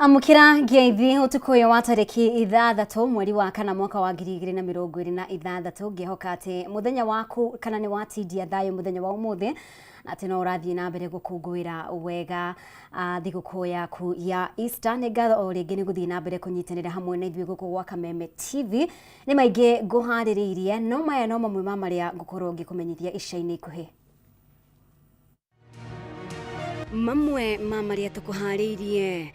Amũkĩra ngeithi ũtukũ ũyũ wa tarĩki 6 mweri wa 4 mwaka wa 2026, ngĩhoka atĩ mũthenya waku kana nĩ watindia thayũ mũthenya wa ũmũthĩ, na atĩ no ũrathiĩ na mbere gũkũngũĩra wega thigũkũ yaku ya Easter. Nĩ ngatho o rĩngĩ nĩ gũthiĩ na mbere kũnyitanĩra hamwe na ithuĩ gũkũ gwa Kameme TV. Nĩ maingĩ ngũharĩrĩirie, no maya no mamwe ma marĩa ngũkorwo ngĩkũmenyithia ica-inĩ ikuhĩ. Mamwe ma marĩa tũkũharĩirie: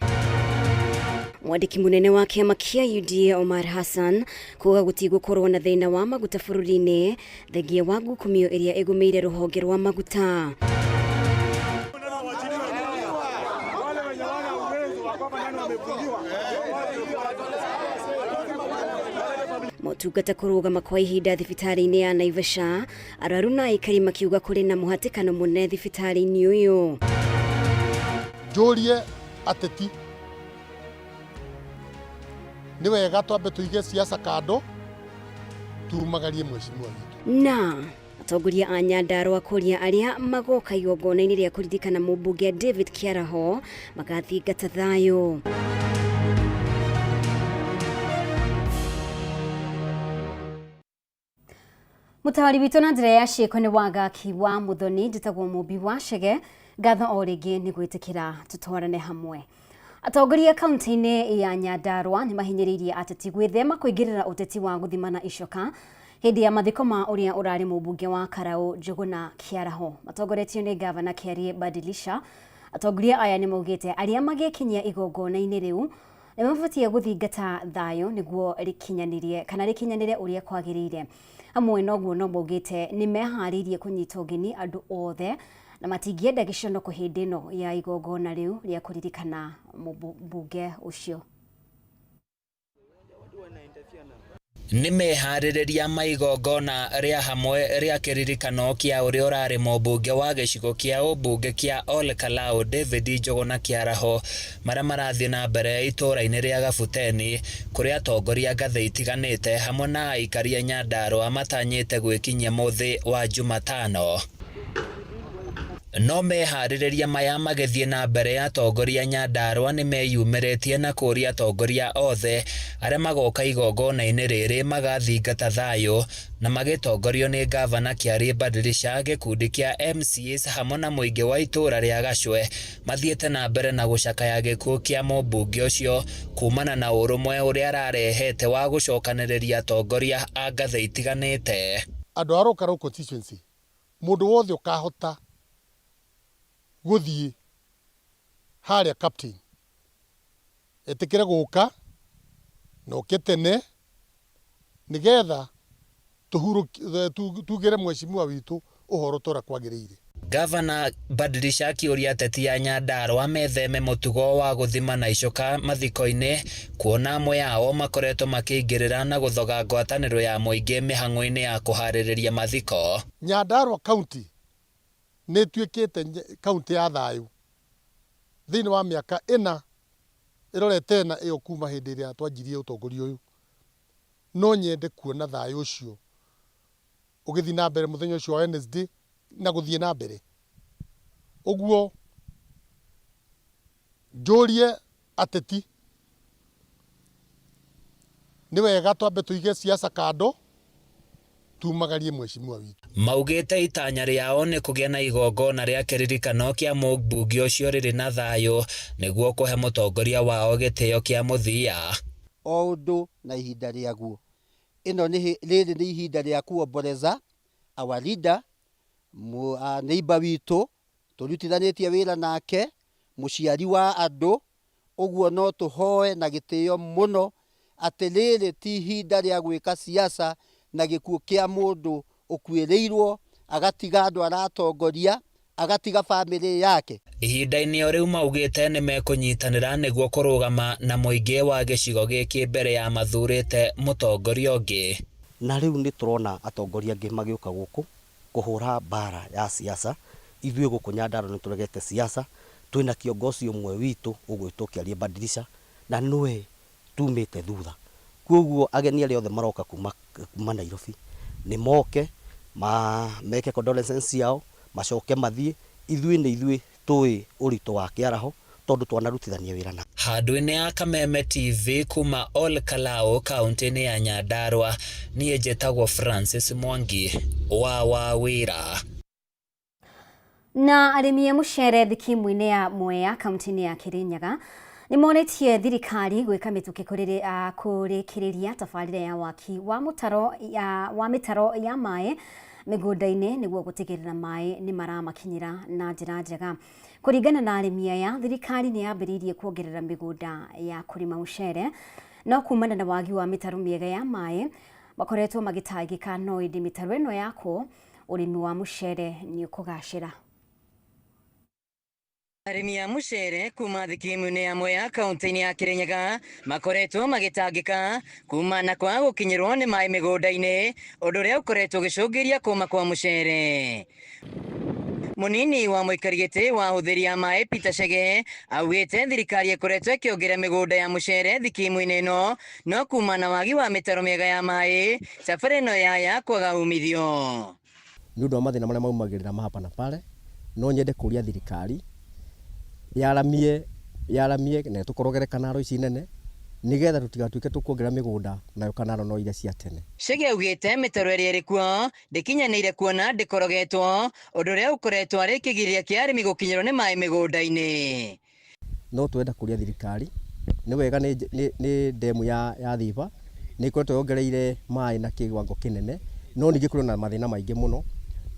Mwandĩki mũnene wa kĩama kĩa UDA Omar Hassan kuga gũtigũkorwo na thĩna wa maguta bũrũri-inĩ thengia wa ngukumio ĩrĩa ĩgũmĩire rũhonge rwa maguta. Motungata kũrũgama kwa ihinda thibitarĩ-inĩ ya Naivasha, arwaru na aikari makiuga kũrĩ na mũhatĩkano mũnene thibitarĩ-inĩ ũyũ. Njũrie ateti, nĩ wega twambe tũige siasa kando, tumagarie mheshimiwa witũ. Na atongoria a Nyandarua kũria arĩa magoka igongona-inĩ rĩa kũririkana mũmbunge David Kĩaraho magathingata thayũ. Mũtawari witũ na njĩra ya ciĩko nĩ Wangaki wa Mũthoni, njĩtagwo Mũmbi wa Chege. Ngatho o rĩngĩ nĩ gwĩtĩkĩra tũtwarane hamwe. Atongoria kaunti-inĩ ya Nyandarua nĩ mahinyĩrĩirie ateti gwĩthema kũingĩrĩra ũteti wa gũthimana icoka hĩndĩ ya mathiko ma ũrĩa ũrarĩ mũmbunge wa Karaũ Njũgũna Kĩaraho. Matongoretio nĩ ngavana Kĩarie Badilisha, atongoria aya nĩ maugĩte arĩa magekinyia igongona-inĩ rĩu nĩ mabatiĩ gũthingata thayũ nĩguo rĩkinyanĩrie kana rĩkinyanĩre ũrĩa kwagĩrĩire. Hamwe na ũguo no maugĩte nĩ meharĩirie kũnyita ũgeni andũ othe na matingĩenda gĩconoko hĩndĩ ĩno ya igongona rĩu rĩa kũririkana mũmbunge ũcio. Nĩ meharĩrĩria ma igongona rĩa hamwe rĩa kĩririkano kĩa ũrĩa ũrarĩ mũmbunge wa gĩcigo kĩa ũmbunge kĩa Ol Kalou David Njũgũna Kĩaraho marĩa marathiĩ na mbere itũũra-inĩ rĩa Gabuteni kũrĩa atongoria ngathĩ itiganĩte hamwe na aikari a Nyandarua matanyĩte gwĩkinyia mũthĩ wa Jumatano. No meharĩrĩria maya magĩthiĩ na mbere atongoria a Nyandarua nĩmeyumĩrĩtie na kũria atongoria othe arĩa magoka igongona-inĩ rĩrĩ magathingata thayũ na magĩtongorio nĩ ngavana Kĩarie Badilisha, gĩkundi kĩa MCAs hamwe na mũingĩ wa itũũra rĩa Gacwe mathiĩte na mbere na gũcakaya gĩkuũ kĩa mũmbunge ũcio kumana na ũrũmwe ũrĩa ararehete wa gũcokanĩrĩria atongoria a ngathĩ itiganĩte. Andũ a Ol Kalou constituency Mũndũ wothe ũkahota gũthiĩ harĩa Captain, etĩkĩre gũka na oke tene nĩgetha tugĩre mheshimiwa witũ ũhoro ta ũrĩa kwagĩrĩire. Gavana Badilisha akĩũria ateti a Nyandarua metheme mũtugo wa gũthimana icoka mathiko-inĩ kuona amwe ao makoretwo makĩingĩrĩra na gũthoga ngwatanĩro ya mũingĩ mĩhang'o-inĩ ya kũharĩrĩria mathiko. Nyandarua County nĩ ĩtuĩkĩte county ya thayũ thĩinĩ wa mĩaka ĩna ĩrorete ĩna ĩyo kuma hĩndĩ ĩrĩa twanjirie ũtongoria ũyũ. No nyende kuona thayũ ũcio ũgĩthiĩ na mbere mũthenya ũcio wa Wednesday na gũthiĩ na mbere. Ũguo njũrie ateti, nĩ wega twambe tũige siasa kando, tumagarie mheshimiwa witũ. Maugĩte itanya rĩao nĩ kũgĩa na igongona rĩa kĩririkano kĩa mũmbunge ũcio rĩrĩ na thayũ nĩguo kũhe mũtongoria wao gĩtĩo kĩa mũthia. O ũndũ na ihinda rĩaguo. Ĩno nĩ rĩrĩ nĩ ihinda rĩa kuomboleza our leader, neighbor witũ, tũrutithanĩtie wĩra nake, mũciari wa andũ, ũguo no tũhoe na gĩtĩo mũno atĩ rĩrĩ ti ihinda rĩa gwĩka siasa na gĩkuũ kĩa mũndũ ũkuĩrĩirwo, agatiga andũ aratongoria, agatiga famĩlĩ yake. Ihinda-inĩ o rĩu maugĩte nĩmekũnyitanĩra nĩguo kũrũgama na mũingĩ wa gĩcigo gĩkĩ mbere ya mathurĩte mũtongoria ũngĩ. Na rĩu nĩ tũrona atongoria angĩ magĩũka gũkũ kũhũra mbara ya siasa, ithuĩ gũkũ Nyandarua nĩ tũregete siasa, twĩna kiongozi ũmwe witũ ũgwĩtwo Kĩarie Badilisha na nĩwe tumĩte thutha. Kwoguo ageni arĩa othe maroka kuma Nairobi nĩ moke meke condolences ciao macoke mathiĩ, ithuĩ nĩ ithuĩ tũĩ ũritũ wa kĩaraho, Tondũ twanarutithania wĩra na Handũ-inĩ ya Kameme TV kuma Ol Kalou kaunti-inĩ ya Nyandarua, niĩ njĩtagwo Francis Mwangi wa Wawĩra. Na arĩmi a mũcere thikimu-inĩ ya Mwea kaunti-inĩ ya Kirinyaga nĩ monetie thirikari gwĩka mĩtũkĩ kũrĩkĩrĩria tabarĩra ya waki wa mũtaro ya, wa mĩtaro ya maĩ mĩgũnda-inĩ nĩguo gũtigĩrĩra maĩ nĩ maramakinyĩra na njĩra njega. Kũringana na arĩmi aya, thirikari nĩ yambĩrĩirie kuongerera mĩgũnda ya kũrĩma mũcere, no kumana na wagi wa mĩtaro mĩega ya maĩ makoretwo magĩtangĩka, no ĩndĩ mĩtaro ĩno yakwo ũrĩmi wa mũcere nĩ ũkũgacĩra. Arĩmi a mũcere kuma thikimu-inĩ ya Mwea kaunti-inĩ ya Kirinyaga makoretwo magĩtangĩka kuma na kwaga gũkinyĩrwo nĩ maĩ mĩgũnda-inĩ, ũndũ ũrĩa ũkoretwo ũgĩcũngĩrĩria kũma kwa mũcere. Mũnini wa mũikari gĩtĩ wa ahũthĩri a maĩ Peter Chege augĩte thirikari ĩkoretwo ĩkĩongerera mĩgũnda ya mũcere thikimu-inĩ ĩno, no kuma na wagi wa mĩtaro mĩega ya maĩ tabarĩra ĩno yaya kwaga umithio. Nĩ ũndũ wa mathĩna marĩa maumagĩrĩra ma hapa na pale, no nyende kũria thirikari yaramie yaramie na tũkorogere kanaro ici nene nĩgetha tũtigatuĩke tũkuongerera mĩgũnda nayo kanaro no iria cia tene. Chege augĩte mĩtaro ĩrĩa ĩrĩ kuo ndĩkinyanĩire kuona ndĩkorogetwo, ũndũ ũrĩa ũkoretwo arĩ kĩgiria kĩa arĩmi gũkinyĩrwo nĩ maĩ mĩgũnda-inĩ. No twenda kũria thirikari nĩ wega nĩ ndemu ya Thiba nĩ ĩkoretwo yongereire maĩ na kĩwango kĩnene, no ningĩ kũrĩ na mathĩna maingĩ mũno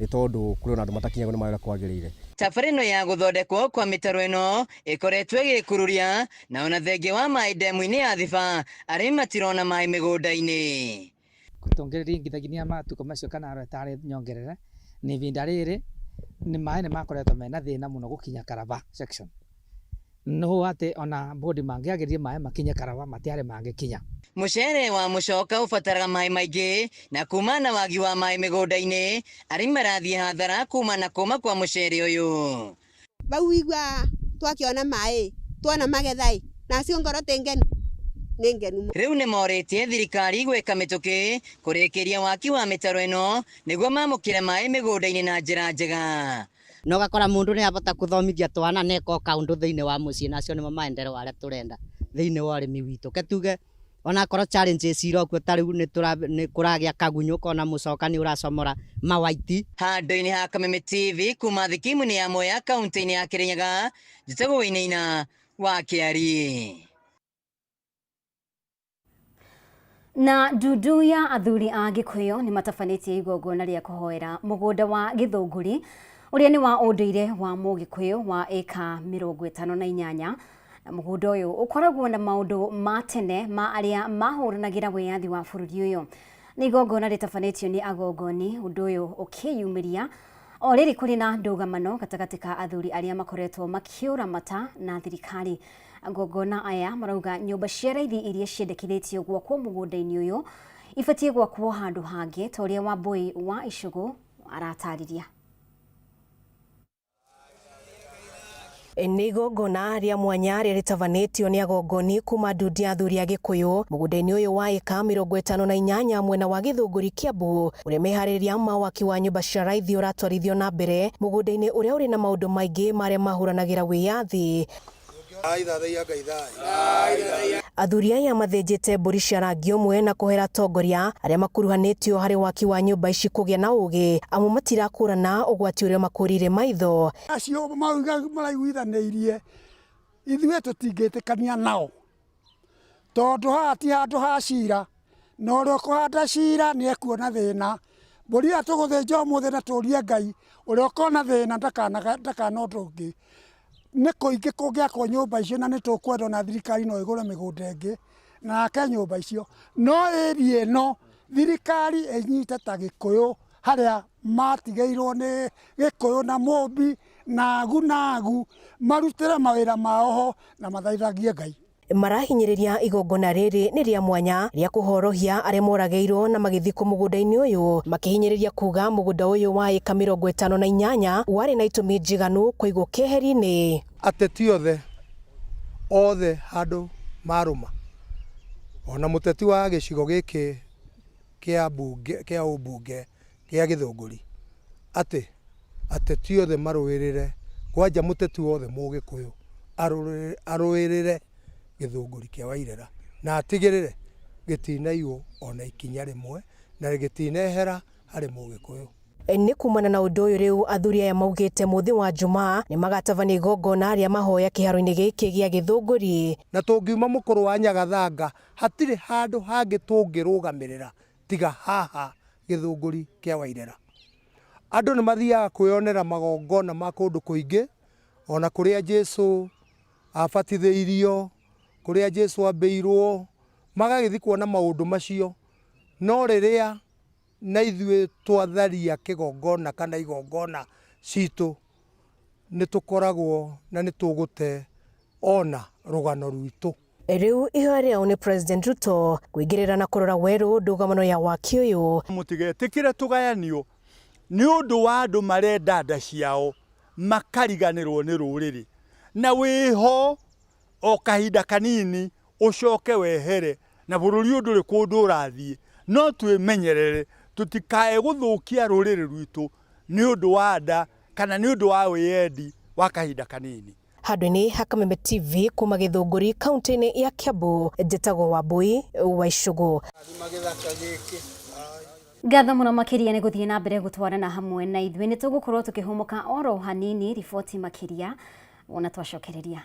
nĩ tondũ kũrĩ na andũ matakinyagwo nĩ maĩ ũrĩa kwagĩrĩire. Tabarĩra ĩno ya gũthondekwo kwa mĩtaro ĩno ĩkoretwo ĩgĩkururia na ona thengia wa maĩ ndemu-inĩ ya Thiba arĩmi matirona maĩ mĩgũnda-inĩ. Tũngĩringithagia matukũ macio kanaro ĩtarĩ nyongerere nĩ ihinda rĩrĩ nĩ maĩ nĩ makoretwo mena thĩna mũno gũkinya Karaba section. No atĩ ona bodi mangĩagĩrire maĩ makinye Karaba matiarĩ mangĩkinya. Mũcere wa mũcoka ũbataraga maĩ maingĩ na kuma na wagi wa maĩ mĩgũnda-inĩ arĩmi marathiĩ hathara kuma na kũma kwa mũcere ũyũ. Bau igua twakĩona maĩ tuona magetha ĩ nacio ngoro tĩ ngenu nĩ ngenu. Rĩu nĩ morĩtie thirikari gwĩka mĩtũkĩ kũrĩkĩria waki wa mĩtaro ĩno nĩguo mamũkĩre maĩ mĩgũnda-inĩ na njĩra njega. Na ũgakora mũndũ nĩ abota kũthomithia twana na eka o kaũndũ thĩinĩ wa mũciĩ, nacio nĩmo maendeleo arĩa tũrenda thĩinĩ wa ũrĩmi witũ. Ke tuge onakorwo challenges irokuo ta rĩu nĩ kũragĩa kagunyũ ũkona mũcoka nĩ ũracomora mawaiti. Handũ-inĩ ha Kameme TV kuma thikimu-inĩ ya Mwea kaunti-inĩ ya Kirinyaga, njĩtagwo Wainaina wa Kĩari. Na ndundu ya athuri a Gĩkũyũ nĩ matabanĩtie igongona rĩa kũhoera mũgũnda wa Gĩthũngũri ũrĩa nĩ wa ũndũire wa Mũgĩkũyũ wa ĩka 58. Na mũgũnda ũyũ ũkoragwo na maũndũ ma tene ma arĩa mahũranagĩra wĩyathi wa bũrũri ũyũ. Nĩ igongona rĩtabanĩtio nĩ agongoni, ũndũ ũyũ ũkĩyumĩria o rĩrĩ kũrĩ na ndũgamano gatagatĩ ka athuri arĩa makoretwo makĩũramata na thirikari. Agongona aya marauga nyũmba cia raithi iria ciendekithĩtio gwakwo mũgũnda-inĩ ũyũ ibatiĩ gwakwo handũ hangĩ ta ũrĩa Wambui wa Icũgũ aratarĩria. Nĩ igongona rĩa mwanya rĩrĩa rĩtabanĩtio nĩ agongoni kuma ndundu ya athuri a Gĩkũyũ mũgũnda-inĩ ũyũ wa ĩka 58 mwena wa Gĩthũngũri Kiambu, ũrĩa meharĩrĩria ma waki wa nyũmba cia raithi ũratwarithio na mbere mũgũnda-inĩ ũrĩa ũrĩ na maũndũ maingĩ marĩa mahũranagĩra wĩyathi. Athuri aya mathĩnjĩte mbũri cia rangi ũmwe na kũhera atongoria arĩa makuruhanĩtio harĩ waki wa nyũmba ici kũgĩa na ũgĩ, amu matirakũrana ũgwati ũrĩa makũrĩire maitho. Acio maraiguithanĩirie ithuĩ tũtingĩtĩkania nao tondũ haha ti handũ ha cira, na ũrĩa ũkũhanda cira nĩ ekuona thĩna. Mbũri ĩyo tũgũthĩnja ũmũthĩ na tũrie Ngai ũrĩa ũkona thĩna ndakana ũndũ ũngĩ. Nĩ kũingĩ kũngĩakwo nyũmba icio na nĩ tũkwenda ona thirikari no ĩgũre mĩgũnda ĩngĩ na yake nyũmba icio, no area ĩno thirikari ĩnyite ta Gĩkũyũ harĩa matigĩirwo nĩ Gĩkũyũ na Mũmbi na agu na agu marutĩre mawĩra mao ho na mathaithagie Ngai. Marahinyĩrĩria igongona rĩrĩ nĩ rĩa mwanya rĩa kũhorohia arĩa moragĩirwo na magĩthikwo mũgũnda-inĩ ũyũ, makĩhinyĩrĩria kuga mũgũnda ũyũ wa ĩka 58 warĩ na itũmi njiganu kũigwo keheri-inĩ. Ateti othe othe handũ marũma, ona mũteti wa gĩcigo gĩkĩ kĩa bunge kĩa ũmbunge kĩa Gĩthũngũri, atĩ ateti othe marũĩrĩre kwanja mũteti wothe Mũgĩkũyũ Arũĩrĩre Gĩthũngũri kĩa Wairera na atigĩrĩre gĩtinaiywo ona ikinya rĩmwe na gĩtinehera harĩ Mũgĩkũyũ. Nĩ kumana na ũndũ ũyũ rĩu athuri aya maugĩte mũthĩ wa Jumaa nĩ magatabania igongona rĩa mahoya kĩharo-inĩ gĩkĩ gĩa Gĩthũngũri. Na tũngiuma mũkũrũ wa Nyagathanga hatirĩ handũ hangĩ tũngĩrũgamĩrĩra tiga haha Gĩthũngũri kĩa Wairera. Andũ nĩ mathiaga kwĩyonera magongona ma kũndũ kũingĩ, ona kũrĩa Jesu abatithĩirio, kũrĩa Jesu ambĩirwo, magagĩthiĩ kuona maũndũ macio, no rĩrĩa na ithuĩ twatharia kĩgongona kana igongona citũ, nĩ tũkoragwo na nĩ tũgũte ona rũgano rwitũ. Rĩu ihoya rĩao nĩ President Ruto kũingĩrĩra na kũrora werũ ndũgamano ya waki ũyũ. Mũtigetĩkĩre tũgayanio nĩ ũndũ wa andũ marenda nda ciao makariganĩrwo nĩ rũrĩrĩ, na wĩho o kahinda kanini ũcoke wehere na bũrũri ũyũ ndũrĩ kũndũ ũrathiĩ, no twĩmenyerere tũtikae gũthũkia rũrĩrĩ rwitũ nĩ ũndũ wa nda kana nĩ ũndũ wa wĩyendi wa kahinda kanini. Handũ-inĩ ha Kameme TV kuma Gĩthũngũri kaunti-inĩ ya Kiambu, njĩtagwo Wambui wa Icũgũ. Ngatho mũno makĩria nĩ gũthiĩ na mbere gũtwarana hamwe na ithuĩ. Nĩ tũgũkorwo tũkĩhũmũka oro hanini riboti makĩria wona twacokereria.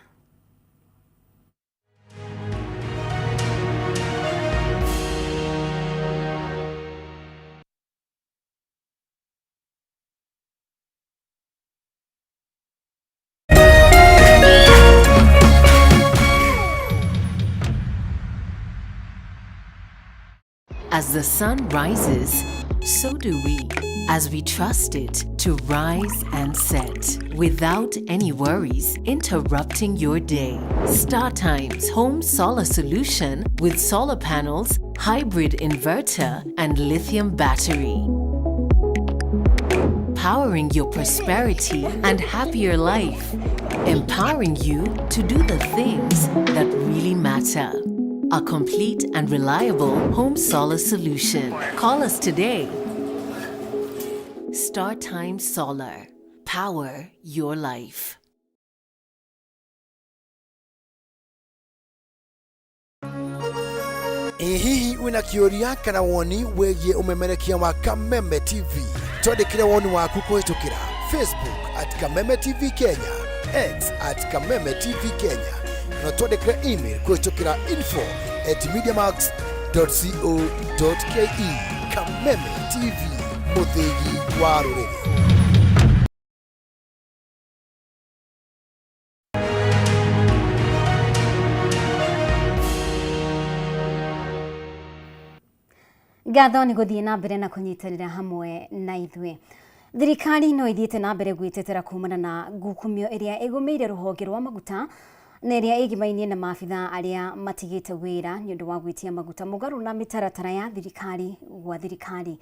As the sun rises, so do we, as we trust it to rise and set without any worries interrupting your day. StarTimes Home Solar Solution with solar panels, hybrid inverter, and lithium battery. Powering your prosperity and happier life. Empowering you to do the things that really matter. A complete and reliable home solar solution. Call us today. StarTime Solar. Power your life. Ĩ hihi wĩna kĩũria kana woni wĩgiĩ ũmemerekia wa Kameme TV? Twandĩkĩre woni waku kũhĩtũkĩra Facebook at Kameme TV Kenya, X at Kameme TV Kenya, kana twandĩkĩre email kũhĩtũkĩra info at mediamax.co.ke. Kameme TV, mũthĩgi wa rũrĩrĩ. Ngatho nĩ gũthiĩ na mbere na kũnyitanĩra hamwe na ithuĩ. Thirikari no ĩthiĩte na mbere gwĩtetera kumana na ngukumio ĩrĩa ĩgũmĩire rũhonge rwa maguta na ĩrĩa ĩgimainie na maabitha arĩa matigĩte wĩra nĩ ũndũ wa gwĩtia maguta mũgarũ na mĩtaratara ya thirikari gwa thirikari.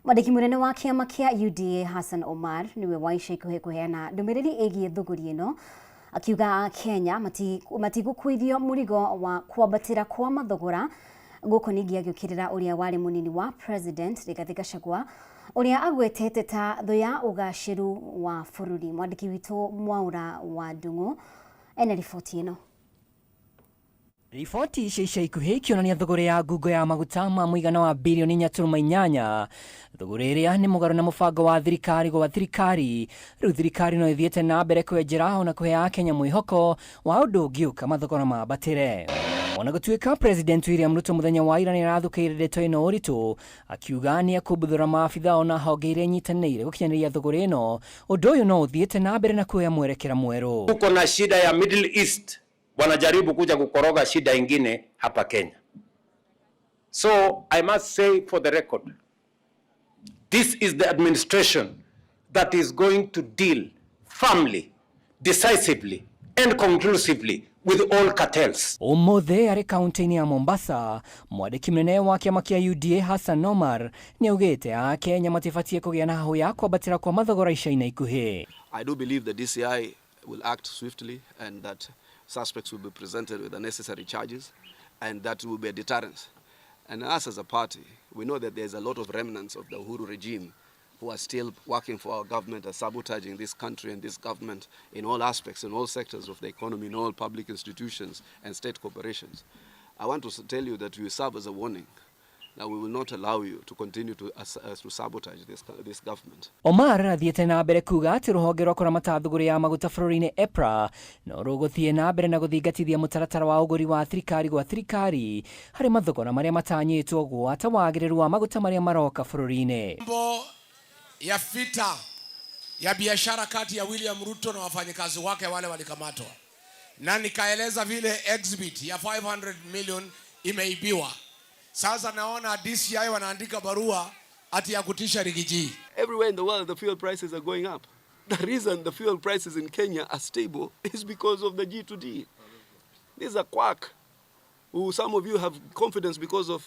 Mwandĩki mũnene wa kĩama kĩa UDA Hassan Omar nĩwe wa ica ikuhĩ kũheana ndũmĩrĩri ĩgiĩ thũgũri ĩno, akiuga Kenya matigũkuithio mũrigo wa kwambatĩra kwa mathogora. Gũkũ ningĩ agĩũkĩrĩra ũrĩa warĩ mũnini wa President Rigathĩ Gachagua ũrĩa agwetete ta thũ ya ũgacĩru wa bũrũri. Mwandĩki witũ Mwaura wa Ndung'u ena riboti ĩno. Riboti cia ica ikuhĩ ikĩonania thũgũrĩ ya ngungo ya maguta ma mũigana wa birioni 4.8, thũgũrĩ ĩrĩa nĩ mũgarũ na mũbango wa thirikari gwa thirikari. Rĩu thirikari no ĩthiĩte na mbere kwenjera ona kũhe Akenya mwĩhoko wa ũndũ ũngĩũka mathogora mambatĩre. Ona gũtuĩka President William Ruto mũthenya wa ira nĩarathũkĩire ndeto ĩno ũritũ, akiuga nĩ ekũmbuthũra maabitha ona honge iria inyitanĩire gũkinyanĩria thũgũrĩ ĩno, ũndũ ũyũ no ũthiĩte na mbere na kuoya mwerekera mwerũ. Tuko na shida ya Middle East, wanajaribu kuja kukoroga shida ingine hapa Kenya. So I must say for the record, this is the administration that is going to deal firmly, decisively and conclusively with all cartels. Ũmũthĩ arĩ kaunti-inĩ ya Mombasa, mwandĩki mũnene wa kĩama kĩa UDA Hassan Omar nĩaugĩte Akenya matibatiĩ kũgĩa na hahũ ya kwambatĩra kwa mathogora ica-inĩ ikuhĩ. I do believe the DCI will act swiftly and that suspects will be presented with the necessary charges and that will be a deterrence. And us as a party, we know that there's a lot of remnants of the Uhuru regime who are still working for our government are sabotaging this country and this government in all aspects, in all sectors of the economy, in all public institutions and state corporations. I want to tell you that we serve as a warning that we will not allow you to continue to sabotage this government. Omar athiĩte na mbere kuga atĩ rũhonge rwa kũramata thũgũrĩ ya maguta bũrũri-inĩ EPRA no rũgũthiĩ na mbere na gũthingatithia mũtaratara wa ũgũri wa thirikari gwa thirikari harĩ mathogora marĩa matanyĩtwo gwata wagĩrĩru wa maguta marĩa maroka bũrũri-inĩ. Mambo ya vita ya biashara kati ya William Ruto na wafanyikazi wake wale walikamatwa, na nikaeleza vile exhibit ya 500 million imeibiwa. Sasa naona DCI wanaandika barua ati ya kutisha Riggy G. Everywhere in the world the fuel prices are going up. The reason the fuel prices in Kenya are stable is because of the G2D. This is a quack who some of you have confidence because of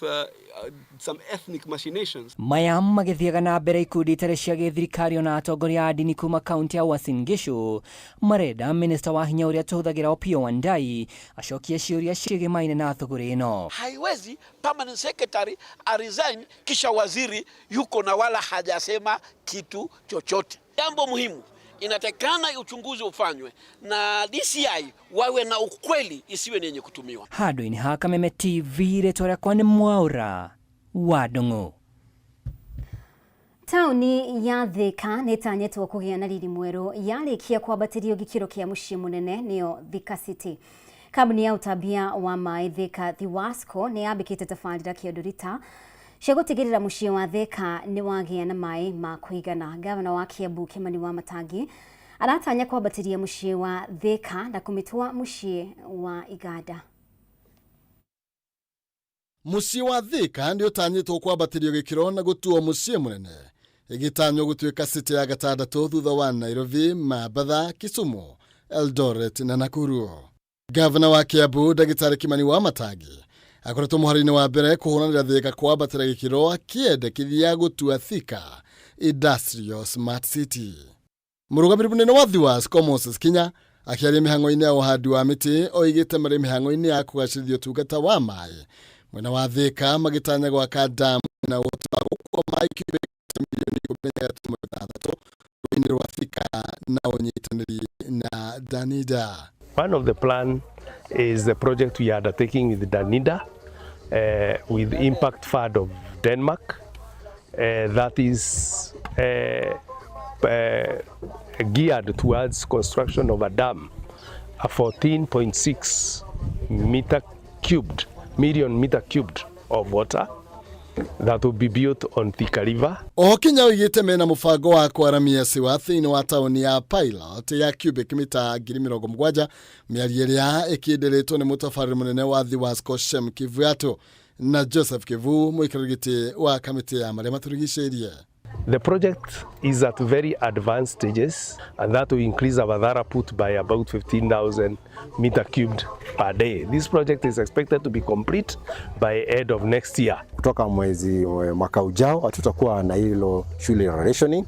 some ethnic machinations. Maya magĩthiaga na mbere ikundi itarĩ cia gĩthirikari ona atongoria a ndini kuma kaunti ya Uasin Gishu marenda minista wa hinya ũrĩa tũhũthagĩra Opiyo Wandayi acokie ciũria ciĩgĩmaine na thũgũrĩ ĩno. Haiwezi permanent secretary a resign kisha waziri yuko na wala hajasema kitu chochote. Jambo muhimu, inatakikana uchunguzi ufanywe na DCI wawe na ukweli, isiwe ni yenye kutumiwa. Handũ-inĩ ha Kameme TV, rĩtwa rĩakwa nĩ Mwaũra wa Ndung'u. Taũni ya Thika nĩ ĩtanyĩtwo kũgĩa na riri mwerũ yarĩkia kwambatĩrio gĩkĩro kĩa mũciĩ mũnene nĩyo Thika City. Kambuni ya ũtambia wa maĩ Thika Thiwasco nĩ yambĩkĩte tabarĩra kĩondorita cia gũtigĩrĩra mũciĩ wa Thika nĩ wagĩa na maĩ ma kũigana. Gavana wa Kiambu Kimani Wamatangi aratanya kwambatĩria mũciĩ wa Thika na kũmĩtua mũciĩ wa iganda. Mũciĩ wa Thika nĩ ũtanyĩtwo kwambatĩrio gĩkĩro na gũtuo mũciĩ mũnene, ĩgĩtanywo gũtuĩka city ya gatandatũ thutha wa Nairobi, Mambatha, Kisumu, Eldoret na Nakuru. Gavana wa Kiambu Ndagĩtarĩ Kimani Wamatangi akoretwo mũhari-inĩ wa mbere kũhũranĩra Thika kwambatĩra gĩkĩro akĩendekithia gũtua Thika Industrial Smart City. Mũrũgamĩrĩri mũnene wa Thiwasco Moses Kinya akĩaria mĩhang'o-inĩ ya ũhandi wa mĩtĩ oigĩte marĩ mĩhang'o-inĩ ya kũgacĩrithia ũtungata wa maĩ mwena wa Thika magĩtanya gwaka damu na ũhoti wa gũkua maĩ cubic milioni 13.6 rũũĩ-inĩ rwa Thika na ũnyitanĩri na Danida. One of the plan is the project we are undertaking with Danida, with Impact Fund of Denmark, that is geared towards construction of a dam, a 14.6 meter cubed, million meter cubed of water that will be built on Thika River. Oho Kinya oigĩte mena mũbango wa kwaramia ciwa thĩinĩ wa taũni ya Pilot ya cubic mita 70,000, mĩario ĩrĩa ĩkĩndĩrĩtwo nĩ mũtabarĩri mũnene wa Thiwasco Shem Kivuato na Joseph Kivu mũikarĩri gĩtĩ wa kamĩtĩ ya marĩa matũrigicĩirie. The project is at very advanced stages, and that will increase our throughput by about 15,000 meter cubed per day. This project is expected to be complete by end of next year. Kutoka mwezi mwaka ujao hatutakuwa na hilo shule rationing.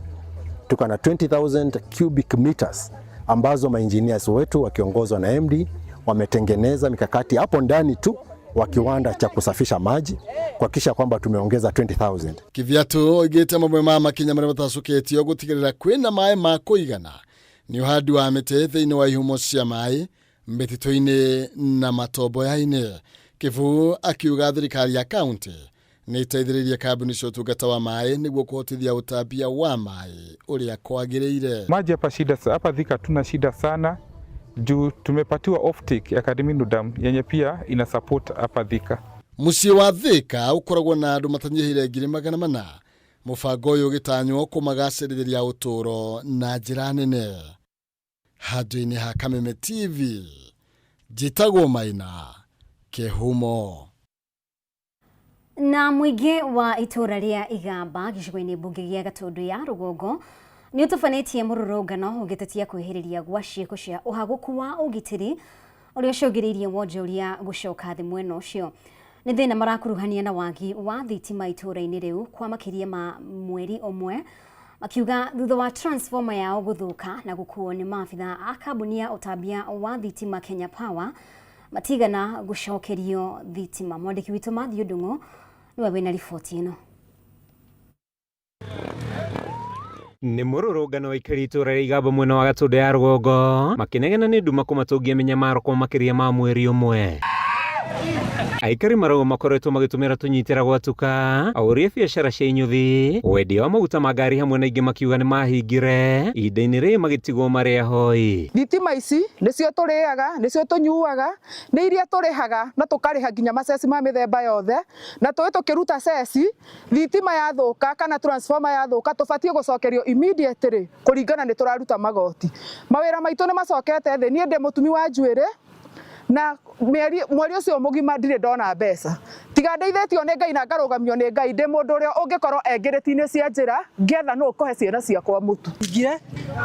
Tuko na 20,000 cubic meters ambazo maengineers wetu wakiongozwa na MD wametengeneza mikakati hapo ndani tu wa kiwanda cha kusafisha maji kuhakikisha kwamba tumeongeza 20,000. Kiviatu oigĩte mamwe ma makinya marĩa matacũkĩtio gũtigĩrĩra kwĩna maĩ ma kũigana nĩ ũhandi wa mĩtĩ thĩinĩ wa ihumo cia maĩ mĩtitũ-inĩ na matomboya-inĩ. Kivu akiuga thirikari ya kaunti nĩ ĩteithĩrĩirie kambuni cia ũtungata wa maĩ nĩguo kũhotithia ũtambia wa maĩ ũrĩa kwagĩrĩire. Maji hapa shida, hapa Thika tuna shida sana juu tumepatiwa offtake ya Kadiminu Dam yenye pia ina support hapa Thika. Mũciĩ wa Thika ũkoragwo na andũ matanyihĩire 400,000. Mũbango ũyũ ũgĩtanywo kũmagacĩrithĩria ũtũũro na njĩra nene. Handũ-inĩ ha Kameme TV, njĩtagwo Maina Kĩhumo. Na mũingĩ wa itũũra rĩa Igamba gĩcigo-inĩ mbunge gĩa Gatũndũ ya rũgongo nĩ ũtabanĩtie mũrũrũngano ũgĩtetia kwĩhĩrĩria gwa ciĩko cia ũhagũku wa ũgitĩri ũrĩa ũcũngĩrĩirie wonjoria gũcoka thĩ mwena ũcio. Nĩ thĩna marakuruhania na wagi wa thitima itũũra-inĩ rĩu kwa makĩria ma mweri ũmwe, makiuga thutha wa transformer yao gũthũka na gũkuo nĩ maabitha a kambuni ya ũtambia wa thitima Kenya Power matigana gũcokerio thitima. Mwandĩki witũ Matthew Ndung'u nĩwe wĩna riboti ĩno. Nĩ mũrũrũngano aikari itũra rĩa Igamba mwena wa Gatũndũ ya rũgongo makĩnegena nĩ nduma kũmatũngia mĩnyamaro kwa makĩria ma mweri ũmwe. Aikari marauga makoretwo magĩtũmĩra tũnyitĩra gwatuka, ahũri a biacara cia inyuthi, wendia wa maguta ma ngari hamwe na ingĩ makiuga nĩ mahingire ihinda-inĩ rĩrĩ magĩtigwo marĩ ahoi. Thitima ici nĩcio tũrĩaga, nĩcio tũnyuaga, nĩ iria tũrĩhaga na tũkarĩha nginya maceci ma mĩthemba yothe, na tũĩ tũkĩruta ceci, thitima yathũka kana transformer yathũka tũbatiĩ gũcokerio immediately kũringana nĩ tũraruta magoti. Mawĩra maitũ nĩ macokete thĩ, niĩ ndĩ mũtumi wa njuĩrĩ na mĩeri mweri ũcio mũgima ndirĩ ndona mbeca tiga ndeithĩtio nĩ Ngai na ngarũgamio nĩ Ngai ndĩ mũndũ ũrĩa ũngĩkorwo e ngĩrĩti-inĩ cia njĩra ngĩetha nũ ũkũhe ciana ciakwa mũtu. Ngire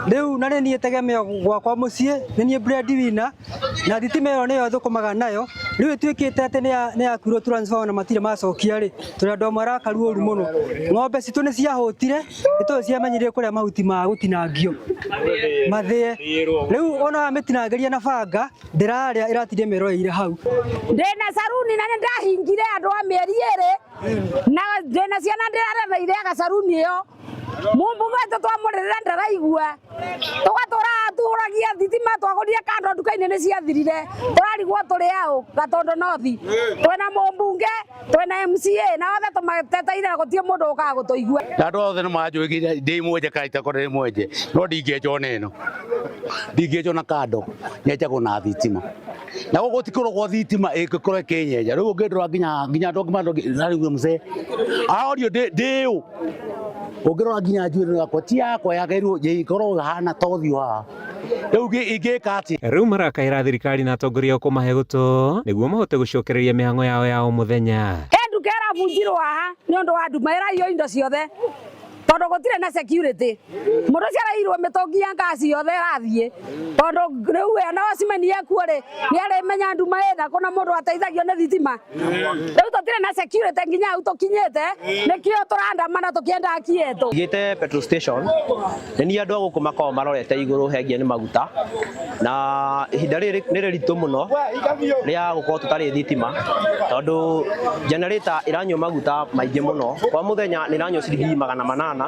rĩu na nĩ niĩ tegemeo gwakwa mũciĩ nĩ niĩ breadwinner na thitima ĩyo nĩyo thũkũmaga nayo rĩu ĩtuĩkĩte atĩ nĩ yakuirwo transformer na matirĩ macokia rĩ tũrĩ andũ amwe arakaru ũru mũno ng'ombe citũ nĩ ciahũtire nĩ tondũ ciamenyire kũrĩa mahuti ma gũtinangio mathĩe rĩu ona wamĩtinangĩria na banga ndĩrarĩa ĩratinda ĩmĩroreire hau. Ndĩna saruni na nĩndahingire andũ a mĩeri ĩrĩ na ndĩna ciana ndĩrarera na irĩaga saruni ĩyo mũmbunge witũ twamũrĩrĩra ndaraigua tũgatũra tũragia thitima twagũrire kando nduka-inĩ nĩ ciathirire tũrarigwo tũrĩ aũ Gatondo North twĩna mũmbunge twĩna MCA na othe tũmateteire na gũtirĩ mũndũ ũkaga gũtũigua. Na andũ othe nĩ manjũĩ ndĩ mwenje kana itakorwo ndĩ mwenje no ndingĩenjwo na ĩno ndingĩenjwo na kando nyenjagwo na thitima na gũkũ gũtikoragwo thitima ĩngĩkorwo ĩkĩnyenja rĩu ũngĩndora nginya nginya andũ angĩ mararigwo mzee aorio ndĩ ũ ũngĩrora nginya njuĩrĩ yakwa ti yakwa yagĩrĩirwo ĩkorwo ĩhana ta ũthiũ haha rĩu ingĩka atĩa. Rĩu marakaĩra thirikari na atongoria ao kũmahe gũtũ nĩguo mahote gũcokereria mĩhang'o yao ya o mũthenya. He nduka ĩrabunjirwo haha nĩ ũndũ wa nduma ĩraiywo indo ciothe tondũ gũtirĩ na security mũndũ ũcio araiyirwo mĩtũngi ya ngasi yothe ĩrathiĩ tondũ rĩu we na wacimani ekuo rĩ nĩ arĩmenya nduma ĩna kũ na mũndũ ateithagio nĩ thitima rĩu tũtirĩ na security nginya hau tũkinyĩte nĩkĩo tũrandamana tũkĩenda haki yetu. Ngĩte petrol station nĩ niĩ andũ a gũkũ makoragwo marorete igũrũ hengie nĩ maguta na ihinda rĩrĩ nĩ rĩritũ mũno rĩa gũkorwo tũtarĩ thitima tondũ generator ĩranyua maguta maingĩ mũno kwa mũthenya nĩ ĩranyua ciringi 800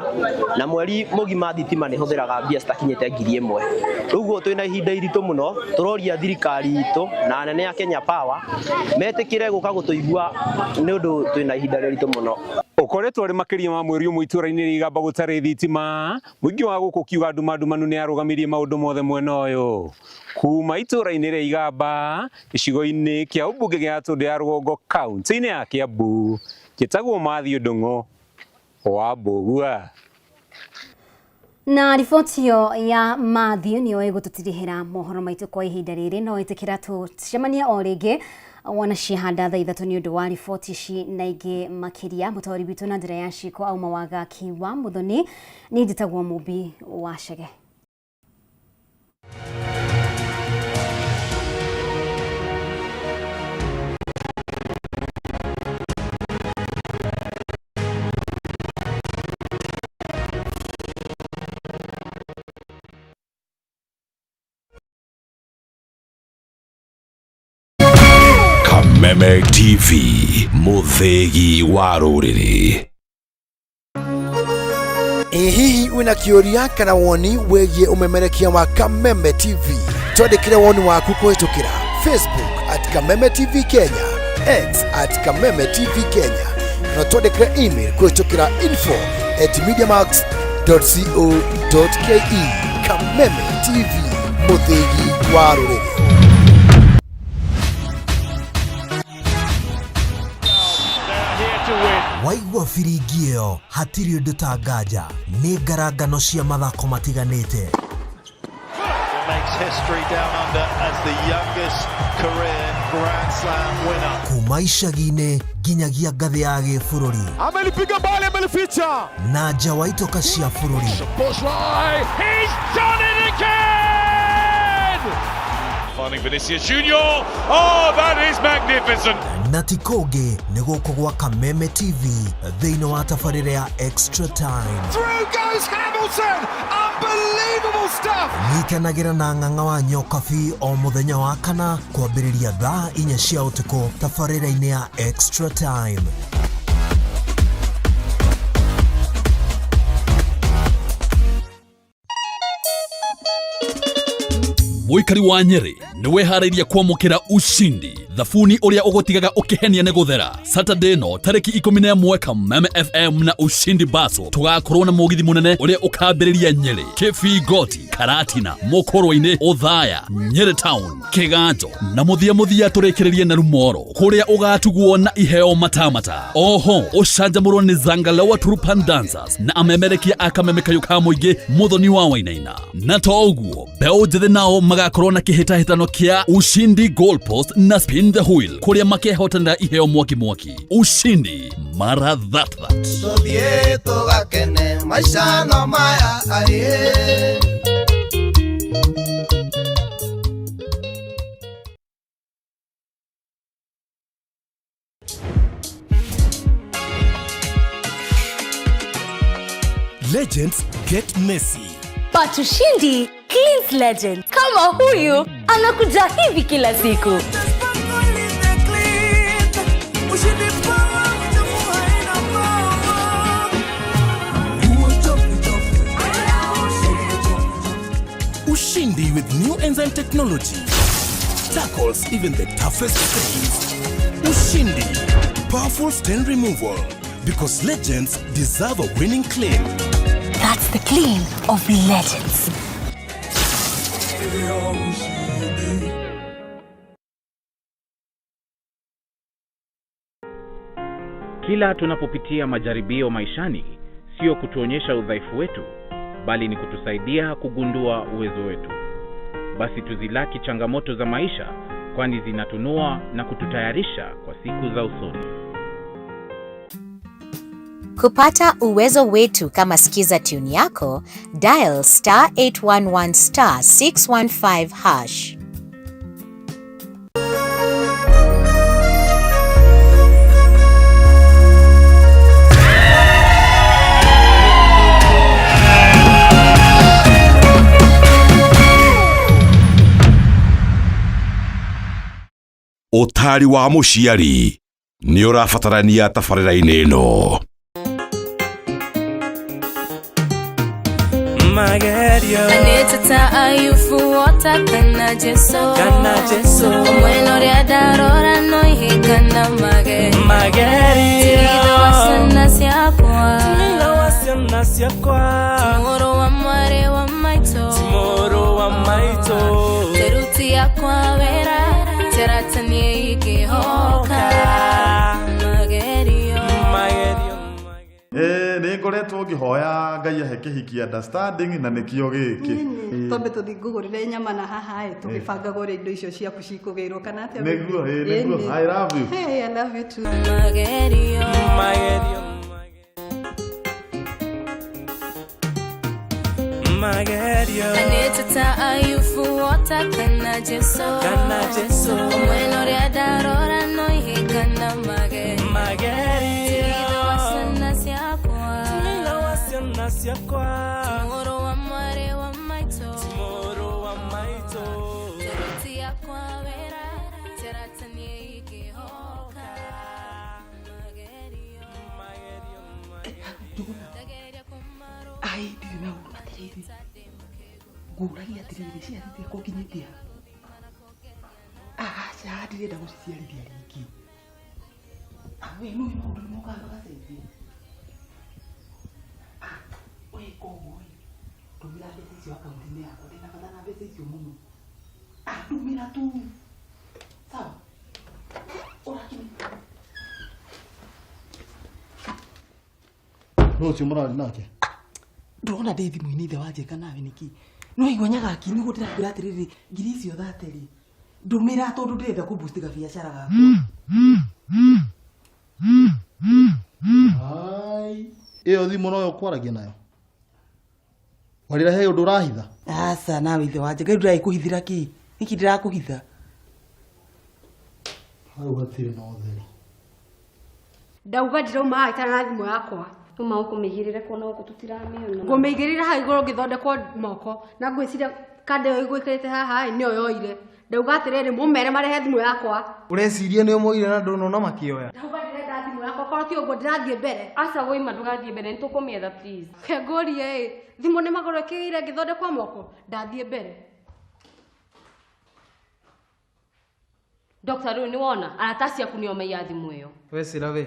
na mweri mũgima thitima nĩ ĩhũthĩraga mbia citakinyĩte 1000. Rĩu ũguo twĩna ihinda iritũ mũno tũroria thirikari itũ na anene a Kenya Power metĩkĩre gũka gũtũigua nĩ ũndũ twĩna ihinda rĩritũ mũno. Ũkoretwo arĩ makĩria ma mweri ũmwe itũra-inĩ rĩa Igamba gũtarĩ thitima, mũingĩ wa gũkũ ũkiuga nduma ndumanu nĩ yarũgamirie maũndũ mothe mwena ũyũ. Kuma itũra-inĩ rĩa Igamba, gĩcigo-inĩ kĩa ũmbunge gĩa Gatũndũ ya Rũgongo kaunti-inĩ ya Kiambu, njĩtagwo Mathew Ndung'u wa Mbũgua. Na riboti ĩyo ya Matthew nĩyo ĩgũtũtirihĩra mohoro maitũ kwa ihinda rĩrĩ no ĩtĩkĩra tũcemanie o rĩngĩ wona ciahanda thaa 3 nĩ ũndũ wa riboti ici na ingĩ makĩria. Mũtaũri witũ na njĩra ya ciĩko auma Wangaki wa Mũthoni, niĩ njĩtagwo Mũmbi wa Chege. Kameme TV, mũthĩgi wa rũrĩrĩ. Ĩ hihi wĩna kĩũria kana woni wĩgiĩ ũmemerekia wa Kameme TV? Twandĩkĩre woni waku kũhĩtũkĩra Facebook at Kameme TV Kenya, X at Kameme TV Kenya, kana twandĩkĩre email kũhĩtũkĩra info at mediamax.co.ke. Kameme TV, mũthĩgi wa rũrĩrĩ. Waigua biringi ĩyo hatirĩ ũndũ ta nganja nĩ ngarangano cia mathako matiganĩte. Makes history down under as the youngest career Grand Slam winner. Kuma icagi-inĩ nginyagia ngathĩ ya gĩbũrũri. Amelipiga bali, amelificha. Na nja wa itoka cia bũrũri. He's done it again! Finding Vinicius Junior. Oh, that is magnificent. Na ti kũngĩ nĩ gũkũ gwa Kameme TV thĩinĩ wa tabarĩra ya Extra Time. Through goes Hamilton! Unbelievable stuff! Nyitanagĩra na ng'ang'a wa Nyokabi o mũthenya wa kana kwambĩrĩria thaa 4 cia ũtukũ tabarĩra-inĩ ya Extra Time. Mũikari wa Nyeri nĩ wĩharĩirie kwamũkĩra ushindi thabuni ũrĩa ũgũtigaga ũkĩhenia nĩ gũthera. Saturday no tarĩki 11 Kameme FM na Ushindi Baso tũgakorwo na mũgithi mũnene ũrĩa ũkambĩrĩria Nyeri, Kĩbingoti, Karatina, Mũkũrwe-inĩ, Othaya, Nyeri Town, Kĩganjo na mũthia mũthia tũrĩkĩrĩrie na Rumoro kũrĩa ũgatugwo na iheo matamata. Oho ũcanjamũrwo nĩ Zangalewa Turupan Dancers na amemerekia a Kameme kayũ ka mũingĩ Mũthoni wa Wainaina. Na to ũguo mbeũ njĩthĩ nao magakorwo na kĩhĩtahĩtano kĩa Ushindi Goalpost na Spin the Wheel kũrĩa makehotanĩra iheo mwaki mwaki. Ushindi mara that that. Tuthiĩ tũgakene maica no maya aĩ. Legends get messy. But Ushindi cleans legends. Kama huyu anakuja hivi kila siku. Ushindi with new enzyme technology tackles even the toughest stains. Ushindi, powerful stain removal because legends deserve a winning clean. That's the clean of legends. Kila tunapopitia majaribio maishani, sio kutuonyesha udhaifu wetu, bali ni kutusaidia kugundua uwezo wetu. Basi tuzilaki changamoto za maisha, kwani zinatunua na kututayarisha kwa siku za usoni. Kupata uwezo wetu kama Skiza tune yako, dial star 811 star 615 hash. Ũtari wa mũciari nĩ ũrabatarania tabarĩra-inĩ ĩno. Magerio Anĩteta Ayubu wota kana Jesu. Kana Jesu. Mwena ũrĩa ndarora no ihĩngana magerio. Magerio. Ti ithe wa ciana ciakwa. Ti ithe wa ciana ciakwa. Ti mũrũ wa mwarĩ wa maitũ. Ti mũrũ wa maitũ. Teruti yakwa wĩra terata niĩ ingĩhoka. Magerio. Magerio. Nĩ ngoretwo ngĩhoya Ngai ahe kĩhiki understanding na nĩkĩo gĩkĩ. Twambe tũthiĩ ngũgũrĩre nyama na haha ĩ tũgĩbangaga ũrĩa indo icio ciaku cikũgĩrwo kana atĩa? Nĩguo, ĩ, nĩguo. I love you. Hey, I love you too. Magerio. Magerio. Magerio. Anĩteta Ayubu wota kana Jesu. Kana Jesu. Mwena ũrĩa ndarora no ihĩngana magerio. Magerio. Ti ithe wa ciana ciakwa. Ti ithe wa ciana ciakwa. Ti mũrũ wa mwarĩ wa maitũ. Ti mũrũ wa maitũ. Teruti yakwa wĩra terata niĩ ingĩhoka. Magerio. Ndageria kũmarũa. Ai, ndirĩ na ũru atĩrĩrĩ, ngũragia atĩrĩrĩ, ciarithia kũnginyĩtie ha? Aca, ndirenda gũciciarithia rĩngĩ. We nũĩ maũndũ nĩ mokaga magacenjia. Weka ũguo ĩ, ndũmĩra mbeca icio akaunti-inĩ yakwa, ndĩna bata na mbeca icio mũno. Ndũmĩra tu. Sawa? Ũrakinya. Nũ ũcio mũrarĩ nake? Ndĩrona ndĩ thimũ-inĩ ithe wa njĩka nawe nĩkĩ? No igua nyagaki nĩguo ndĩrakwĩra atĩrĩrĩ, ngiri icio thate-rĩ, ndũmĩra tondũ ndĩrenda kũ boost gabiacara gakwa. Ai, ĩyo thimũ noyo ũkwaragia nayo? Warĩra he ũndũ ũrahitha? Aca nawe ithe wa njĩka, rĩu ndĩragĩkũhithĩra kĩ? Nĩkĩ ndĩrakũhitha? Hau hatirĩ na ũtheri. Ndauga ndirauma haha itarĩ na thimũ yakwa. Uma ũkũmĩigĩrĩra kuona gũkũ tũtiramĩona. Ngũmĩigĩrĩra hau igũrũ ngĩthondekwo moko na ngwĩciria kanda ĩyo ĩgwĩkĩrĩte haha ĩ nĩyo yoire. Ndauga atĩrĩrĩ mũmere marehe thimũ yakwa. Ũreciria nĩ ũmoire na ndũnona makĩoya? Ndauga ndĩrenda thimũ yakwa korwo ti ũguo ndĩrathiĩ mbere. Aca woima ndũgathiĩ mbere nĩtũkũmĩetha please. Ke ngũrie ĩ thimũ nĩ magũrũ ĩkĩgĩire ngĩthondekwo moko ndathiĩ mbere. Dr. Rĩu nĩ wona arata ciaku nĩo maiya thimũ ĩyo. We Sira we.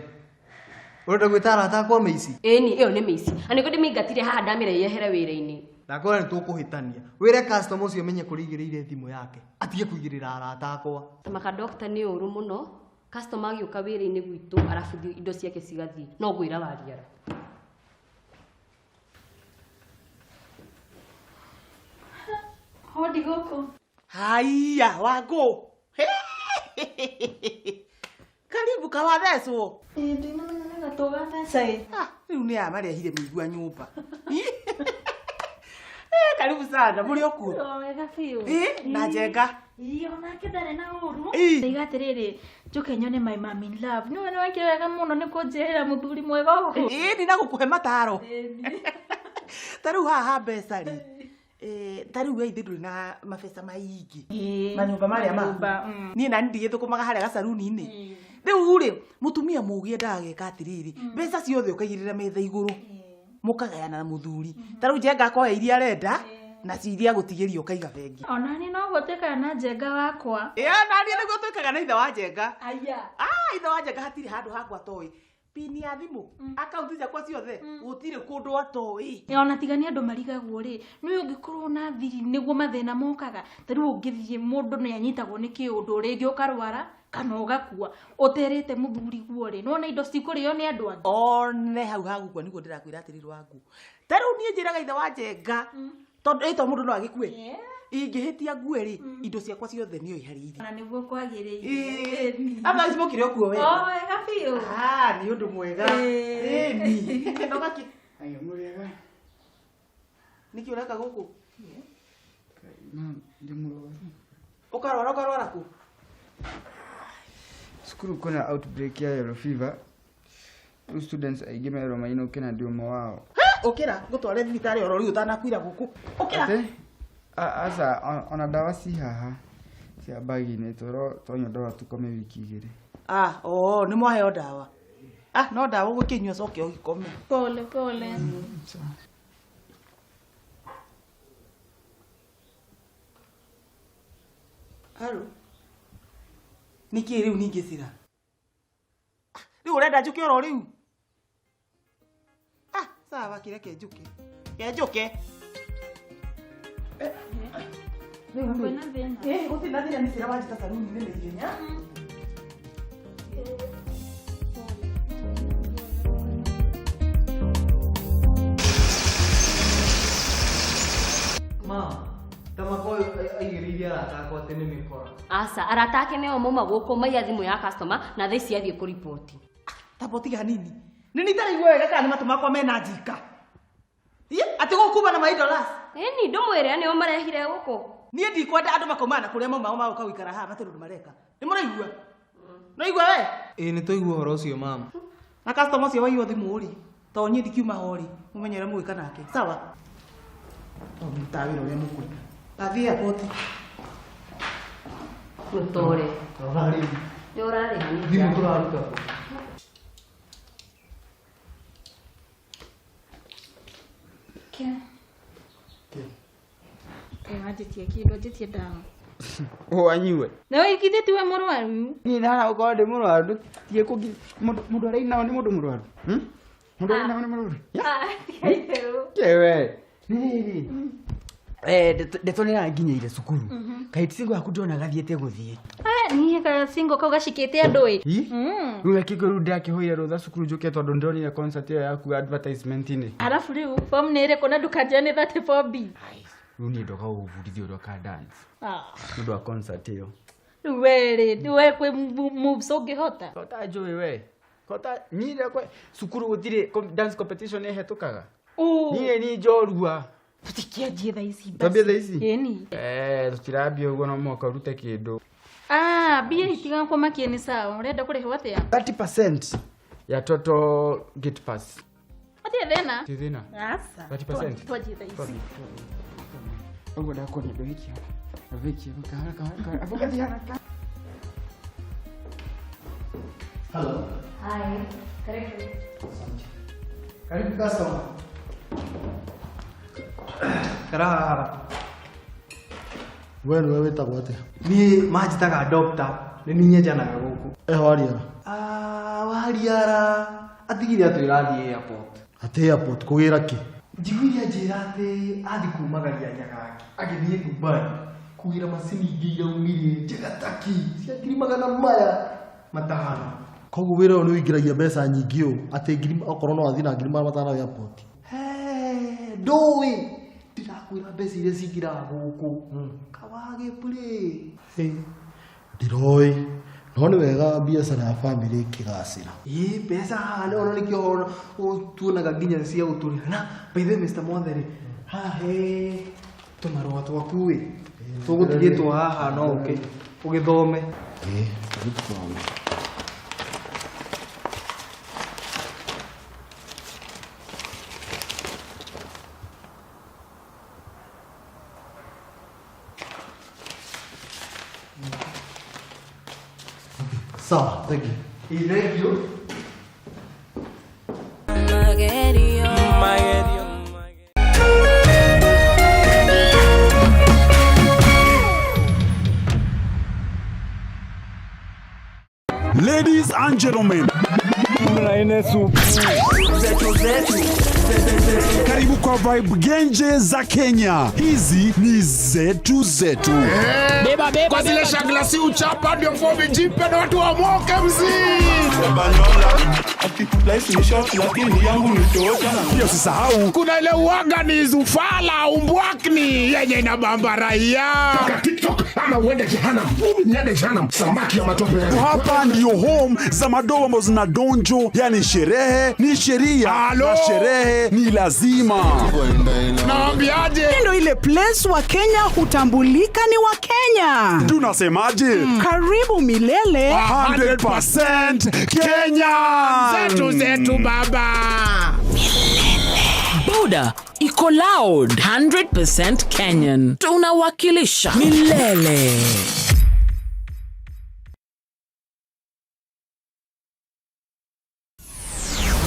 Ũrenda gwĩta arata akwa mĩici? Ĩni, ĩyo nĩ mĩici. Na nĩguo ndĩmĩingatire haha ndamĩra yehere wĩra-inĩ. Ndakora nĩ tũkũhĩtania. Wĩre customer ũcio amenye kũrĩa aigĩrĩire thimũ yake. Atige kũigĩrĩra arata akwa. Tamaka doctor nĩ ũru mũno. Customer agĩũka wĩra-inĩ gwitũ arabu indo ciake cigathiĩ. No ngwĩra wariara. Hodi gũkũ. Haiya, Wangũ. Karibu kawathecwo. Ĩĩ ndinamenya nĩ gatũ gatheca ĩ. Ah, rĩu nĩ aya marehire mĩigua nyũmba. Karibu sana, mũrĩ o kuo? O wega biũ. Ĩ, na Njenga. Ĩ, onake ndarĩ na ũru. Ĩ. Ndaiga atĩrĩrĩ, njũke nyone my mom in love. Nĩwe nĩ wekire wega mũno nĩ kũnjĩrĩra mũthuri mwega ũguo. Ĩ, ndina gũkũhe mataro. Ta rĩu haha ha mbeca rĩ. Ta rĩu we ithe ndũrĩ na mabeca maingĩ. Manyũmba marĩa maku. Niĩ nani ndigĩthũkũmaga harĩa gacaruni-inĩ. Rĩu rĩ, mũtumia mũũgĩ endaga geka atĩrĩrĩ, mbeca ciothe ũkaigĩrĩra metha igũrũ. Mũkagayana na mũthuri. Ta rĩu Njenga akoya iria arenda, na ci iria agũtigĩria ũkaiga bengi. Ona niĩ noguo twĩkaga na Njenga wakwa. Ĩ, ona niĩ nĩguo twĩkaga na ithe wa Njenga. Aya. Ah, ithe wa Njenga hatirĩ handũ hakwa atoĩ. Pini ya thimũ, akaunti ciakwa ciothe, gũtirĩ kũndũ atoĩ. Ona tiga nĩ andũ marigagwo rĩ, nĩũĩ ũngĩkorwo na thiri nĩguo mathĩna mokaga. Ta rĩu ũngĩthiĩ mũndũ nĩ anyitagwo nĩ kĩũndũ rĩngĩ ũkarwara kana ũgakua ũterĩte mũthuri guo rĩ, nĩwona indo cikũrĩo nĩ andũ angĩ. One hau hagũkua nĩguo ndĩrakwĩra atĩrĩrĩ Wangũ. Ta rĩu niĩ njĩraga ithe wa Njenga, tondũ ĩ to mũndũ no agĩkue. Ingĩhĩtia ngue rĩ, indo ciakwa ciothe nĩo iharĩirie. Na nĩguo kwagĩrĩire. Aba ici mũkĩrĩ o kuo wega. O wega biũ. Ah, nĩ ũndũ mwega. Ĩni. No gakĩ. Ayo mũrĩega. Nĩkĩ ũreka gũkũ? Na ndĩ mũrwaru. Ũkarwara ũkarwara kũ? Cukuru kwĩna outbreak ya yellow fever. Rĩu students aingĩ merwo mainũke na ndĩ ũmwe wao. Ũkĩra, ngũtware thibitarĩ oro rĩu ũtanakuira gũkũ. Ũkĩra. Atĩ? Aca, ona ndawa ci haha cia bagi-inĩ twerwo twanyua ndawa tũkome wiki igĩrĩ. Ah, oo, nĩ mwaheo ndawa. Ah, no ndawa ũgũkĩnyua ũcoke ũgĩkome. Pole pole. Haro. Nĩkĩ rĩu ningĩ Sira? Rĩu ũrenda njũke oro rĩu? Ah, sawa kĩreke njũke. Ke njũke. Kwĩna thĩna. Ĩ, gũtirĩ na thĩna nĩ Sira wanjĩta caruni-inĩ na ihenya. Ma, tamaka ũyũ aigĩrĩire arata akwa atĩ nĩ mĩkora. Aca, arata ake nĩo mauma gũkũ maiya thimũ ya customer na thaa ici athiĩ kũriboti. Tamba ũtige hanini. Nĩ niĩ itaraigua wega kana nĩ matũ makwa mena njika. Ĩ, atĩ gũkũ kuma na maidolas. Ĩni, ndũmwĩre nĩo marehire gũkũ. Niĩ ndikwenda andũ makaumana na kũrĩa mauma magoka gũikara haha matirĩ ũndũ mareka. Nĩ mũraigua? Nĩwaigua we? Ĩĩ nĩ twaigua ũhoro ũcio mama. Na customer ũcio waiywo thimũ rĩ, tondũ niĩ ndikiuma ho rĩ, mũmenye ũrĩa mũgwĩka nake. Sawa? Tondũ mũrutaga wĩra ũrĩa mũkwenda. Ndathiĩ airport. Mũtore. Rora rĩu. Nĩ ũrarĩha nĩ Thimũ tũraruta kũ? Ke. Kaĩ wanjĩtie kĩndũ, anjĩtie ndawa. Ũanyue. Na we githĩ tiwe mũrwaru? Niĩ ndahana gũkorwo ndĩ mũrwaru, tige kũngi mũndũ arĩa nao nĩ mũndũ mũrwaru. Mũndũ arĩa nao nĩ mũrwaru. Ah, tiga itherũ. Kewe. Nĩ rĩrĩ. Ndeto nĩ ĩranginyĩire cukuru. Kaĩ single yaku ndĩrona gathiĩte gũthiĩ. Ah, niĩ ka single kau gacikĩte andũ ĩ. Ĩ? Rĩu reke rĩu ndĩrakĩhoire rũtha cukuru njũke tondũ ndĩronire concert ĩyo yaku advertisement-inĩ. Arabu rĩu form nĩ ĩrĩkũ na ndũkanjĩre nĩ 34B. Rĩu niĩ ndoka gũgũbundithia ũrĩa ũka dance. Ah. Nĩ ũndũ wa concert ĩyo. Rĩu we rĩ, rĩu we kwĩ moves ũngĩhota. Kota njũĩ we. Kota niĩ rĩakwa cukuru gũtirĩ dance competition ĩhetũkaga. Niĩ nĩ njorua. Tũtikĩanjie thaa ici basi. Twambie thaa ici? Ĩni. Tũtirambia ũguo no mũhaka ũrute kĩndũ. Ah, mbia itiga kũmakia nĩ sawa. Ũrenda kũrĩhwo atĩa? 30% ya total gate pass. Hatirĩ thĩna. Ti thĩna. Aca. 30%. Twanjie thaa ici. Ũguo ndakuonia ndũhiki hau. Ndũhiki hau, kahora, kahora, kahora. Abu gathiĩ haraka. Hello. Hi. Karibu. Karibu customer. Kara haha. We nĩwe wĩtagwo atĩa? Niĩ manjĩtaga doctor Nĩ niĩ nyenjanaga gũkũ. Eho Wariara. Ah, Wariara. Atigire atwĩra athiĩ airport. Atĩ airport kũgĩra kĩ? Njiguire anjĩra atĩ athiĩ kumagaria Nyagaki agĩthiĩ Dubai kũgĩra macini ingĩ iraumire njega taki cia 500,000. Koguo wĩra ũyũ nĩ ũingĩragia mbeca nyingĩ ũũ atĩ ngiri okorwo no athiĩ na 500,000 airport. Ndũĩ ndĩrakwĩra mbeca iria cingĩraga gũkũ kawage play. Ndiroĩ no nĩ wega biacara ya bamĩrĩ ĩkĩgacĩra. Ĩ mbeca haha nĩ ona nĩkĩo tuonaga nginya cia gũtũrĩha na by the way Mr. Mwathe rĩ haha he tũmarũa twaku ĩ tũgũtigĩtwo haha no ũke ũgĩthome. Ĩ tũthome. Sawa, thank you. Thank you. Magerio. Magerio. Ladies and gentlemen, karibu kwa Vibe Genje za Kenya. Hizi ni zetu zetu. Beba beba. Kwa zile shaglasi uchapa ndio fomi jipe na watu wamoke mzee. Pia usisahau kuna ile uaga ni zufala umbwakni yenye inabamba raia. TikTok ama uende jehanamu. Mimi niende jehanamu. Samaki ya matope. Hapa ndio home za madoa ambazo zina donjo, yani sherehe ni sheria na sherehe ni lazima. Naambiaje? Ndio ile place wa Kenya hutambulika ni wa Kenya. Tunasemaje? Karibu milele 100% Kenya. Zetu zetu baba. Boda iko loud 100% Kenyan. Tunawakilisha milele.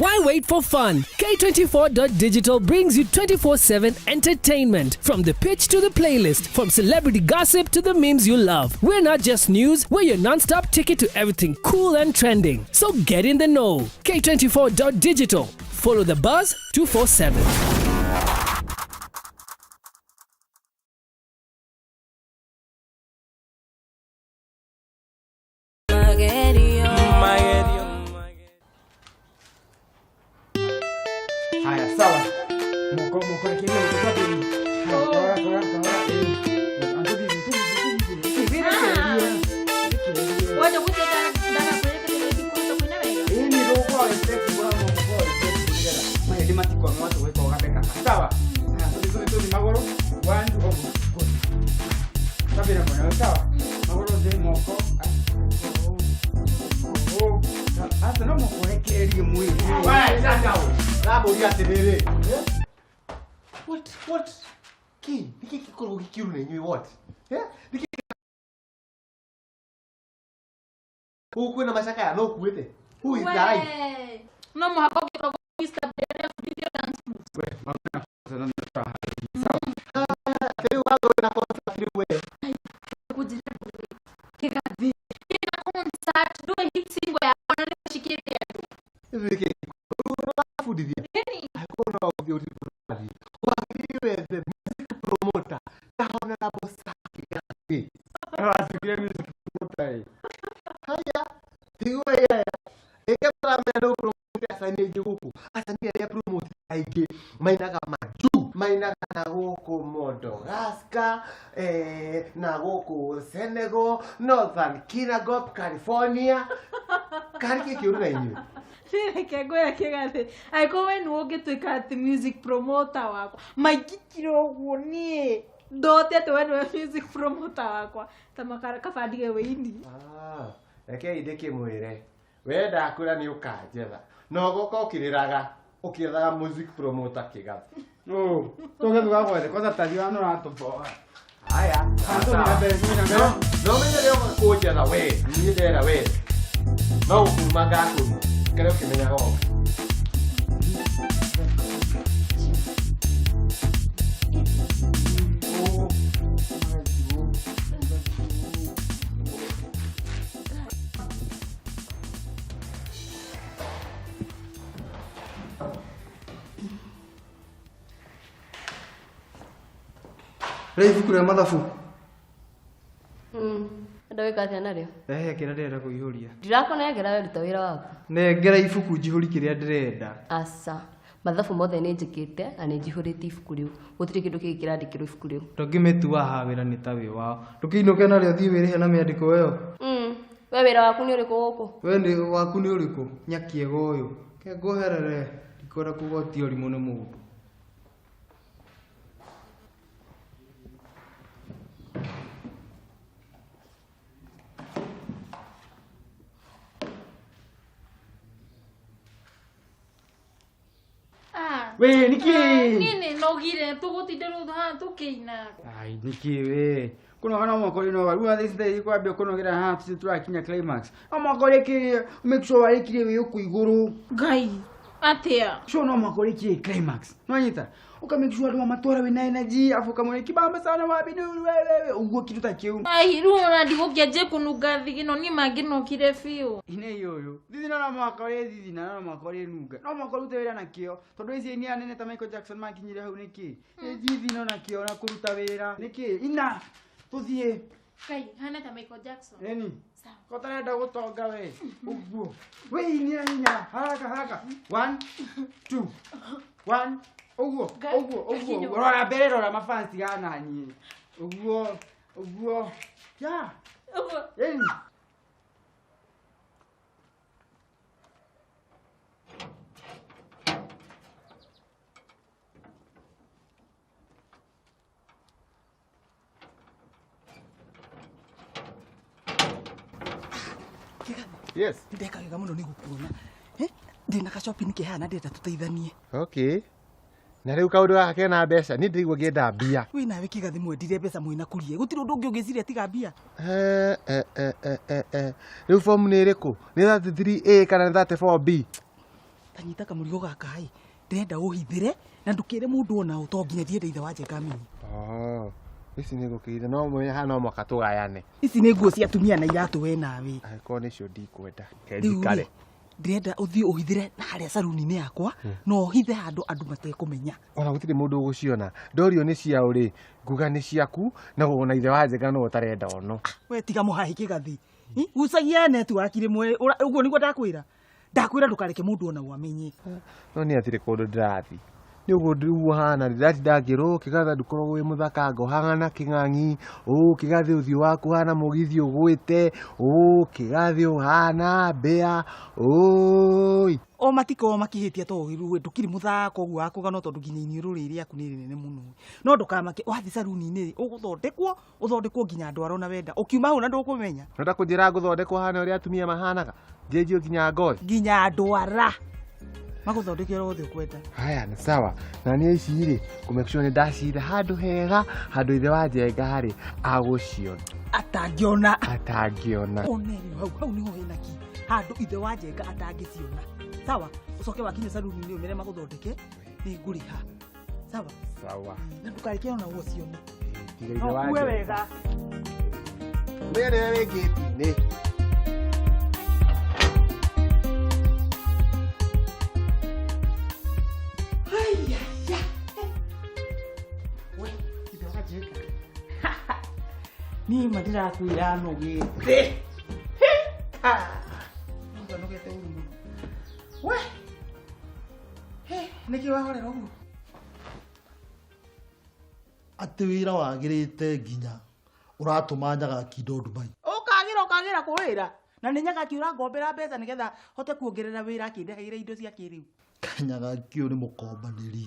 Why wait for fun? K24.digital brings you 24/7 entertainment. From the pitch to the playlist, from celebrity gossip to the memes you love. We're not just news, we're your non-stop ticket to everything cool and trending. So get in the know. K24.digital. Follow the buzz 247. Magerio. Magerio. Haya, sawa. Moko moko lakini mko wapi? Haya, kora kora kora. Antuki antuki antuki. Wacha gũthiĩ ndagakwĩra kĩrĩa gĩkũrĩtwo kwĩna wega. Ĩĩ nĩ rũgwa step bora moko step nĩgetha mahĩndĩ matikwame watu gwĩka ũgatheka. Sawa. Haya, tũthi tũthi tũthi magũrũ. 1 2 3. Good. Tabira mwana, sawa. Magũrũ thĩ moko. Asa no mũkũrekererie mwĩrĩ. We, sasa wewe. Ndamũria atĩrĩrĩ. What? Kĩ? Nĩkĩ gĩkoragwo gĩkĩũru na inyuĩ what? Nĩkĩ gũkũ kwĩna macakaya no ũkuĩte? Who is dying? No mũhaka ũngĩkorwo Mr. Derek video dance moves. Rĩu watho wĩna concert rĩu we. Kũnjĩra kĩgathi. Ĩna concert ndũĩ hit single yakwa na nĩũcikĩte andũ. Nĩkĩ? Ũrabundithia? Angĩkorwo no ũthiĩ ũthiĩ wagĩrĩire wethe music promoter ta Honorable Saki Gathi. Watuĩkire music promoter ĩ. Haya, tigwo aya. Ĩke maramenya nĩ ũpromote acani aingĩ gũkũ. Acani arĩa promote aingĩ mainaga majuu, mainaga na gũkũ Madagascar, na gũkũ Senegal, Northern Kinangop, California. Karĩ kĩ kĩũru na inyuĩ? Reke ngwĩre kĩgathĩ angĩkorwo we nĩwe ũngĩtuĩka atĩ music promoter wakwa maingĩkire ũguo niĩ ndote atĩ we nĩwe music promoter wakwa ta makara kaba ndige wĩini. Rekei ndĩkĩmwĩre we ndakwĩra nĩ ũkanjetha na ũgoka ũkĩrĩraga ũkĩethaga music promoter kĩgathĩ. Tũge tũgagwethe kwanza tathi wano ũratũboa. Haya, no menye rĩo kũnjetha we niĩ ndera we no gũkuruma ngakuruma kĩrĩa ũkĩmenyaga ũguo. Rĩ ibuku rĩa mathabu. Enda gwĩka atĩa narĩo? Rehe kĩrĩa ndĩrenda kũihũria. Ndirakũnengera we ruta wĩra waku. Nengera ibuku njihũri kĩrĩa ndĩrenda. Aca. Mathabu mothe nĩ njĩkĩte na nĩ njihũrĩtie ibuku rĩu. Gũtirĩ kĩndũ kĩngĩ kĩrandĩkĩrwo ibuku rĩu. Ndũngĩmĩtua haha wĩra nĩ ta wĩ wao. Ndũkĩinũke narĩo ũthiĩ wĩrĩhe na mĩandĩko ĩyo. We wĩra waku nĩ ũrĩkũ gũkũ? We nĩ waku nĩ ũrĩkũ? Nyakiega ũyũ. Ke ngũherere. Ndikwenda kũgwatio ũrimũ nĩ mũndũ. We nĩkĩ? Niĩ nĩ nogire tũgũtinda rĩu haha tũkĩina. Ai nĩkĩ we? Kũnoga no mwaka ũrĩ noga. Rĩu thaa ici thaa kwambia kũnogera haha tũthiĩ tũrakinya climax. No mwaka ũrĩkĩrie make sure warĩkirie wĩ ũkũ igũrũ. Ngai atĩa? Sure no mwaka ũrĩkirie climax. Nwanyita? Uka make sure andũ amatwara wĩna energy afu ukamwĩra kibamba sana wapi ni wewe ũguo kitu ta kĩu. Ai rĩu ona ndigũkĩanjie kũnunga thigino niĩ mangĩnokire biũ. Ine ũyũ. Thithina no mwaka ũrĩ thithina no mwaka ũrĩ nunga. No mwaka ũrute wĩra na kĩo tondũ ici ni anene ta Michael Jackson makinyire hau nĩkĩ? Nĩ thithino na kĩo na kũruta wĩra. Nĩkĩ? Ina tũthiĩ. Ngai hana ta Michael Jackson. Eni. Ko tarenda gũtonga we. Ũguo. We inia hinya haraka haraka. 1 2 1 ũguo ũguo ũguo. Rora mbere rora mafans tigana niĩ. Ũguo ũguo. Ya. Ũguo. Eni. Yes. Ndeka wega muno nĩ gũkuona. Ndĩna ka shopping ke haha na ndĩrenda tũteithanie. Okay. Na rĩu kaũndũ gaka kena mbeca, niĩ ndĩraigua ngĩenda mbia. Wĩ nawe kĩgathi mwendire mbeca mwĩna kũrie. Gũtirĩ ũndũ ũngĩ ũngĩciria tiga mbia. Rĩu form nĩ ĩrĩkũ? Nĩ 33A kana nĩ 34B? Ta nyita kamũrigo gaka ĩ. Ndĩrenda ũhithĩre na ndũkĩre mũndũ ona ũ to nginya ndiende ithe wa Njenga amenye. Oh. Ici nĩ ngũkĩire no mũnya haha no mwaka tũgayane. Ici nĩ nguo cia atumia na iratũ we nawe. Angĩkorwo nĩcio ndikwenda. Rĩu rĩ, Njikare. Ndĩrenda ũthiĩ ũhithĩre harĩa saruni-inĩ yakwa na ũhithe handũ andũ matekũmenya. Ona gũtirĩ mũndũ ũgũciona. Ndorio nĩ ciaũ rĩ, nguga nĩ ciaku na ona ithe wa Njenga no ũtarenda ono. We tiga mũhahi kĩgathi. Gucagia network rĩmwe ũguo nĩguo ndakwĩra. Ndakwĩra ndũkareke mũndũ ona ũ amenye. No niĩ hatirĩ kũndũ ndĩrathiĩ. Nĩ ũguo ũguo hana ndĩratinda ngĩrwo kĩgatha ndũkoragwo wĩ mũthakanga ũhana kĩng'ang'i ũ kĩgathĩ ũthiũ waku ũhana mũgithi ũgwĩte ũ kĩgathĩ ũhana mbĩa ũi. O matikoragwo makĩhĩtia to rĩu ndũkĩrĩ mũthaka ũguo wa kũgana tondũ nginya iniũrũ rĩrĩ rĩaku nĩ rĩnene mũno. No ndũkamake wathiĩ saruni-inĩ rĩ ũgũthondekwo ũthondekwo nginya ndwara ona wenda ũkiuma hau na ndũkũmenya. Ũrenda kũnjĩra ngũthondekwo hana ũrĩa atumia mahanaga njenjio nginya ngothi nginya ndwara magũthondeke ũrĩa wothe ũkwenda. Haya nĩ sawa na niĩ ici rĩ kũ make sure nĩ ndacira handũ hega handũ ithe wa Njenga rĩ agũciona atangĩona atangĩona. One rĩu hau hau nĩho hena ki handũ ithe wa Njenga atangĩciona. Sawa ũcoke wakinya saruni-inĩ ũmere magũthondeke nĩ ngũrĩha. Sawa sawa na ndũkareke ona ũcione. Tiga ithe wa Ũkue Njenga. wega. Menya nĩwe wĩ ngĩti-inĩ. Niĩ ma ndĩrakwĩra nogete. Nogete ũru mũno. We! Nĩkĩ wahorera ũguo? Atĩ wĩra wagĩrĩte nginya ũratũma Nyagaki ndo Dubai. Ũkagĩra ũkagĩra kũ wĩra? Na nĩ Nyagaki ũrangombera mbeca nĩgetha hote kuongerera wĩra akĩndeheire indo cia kĩrĩu. Nyagaki ũyũ nĩ mũkombanĩri.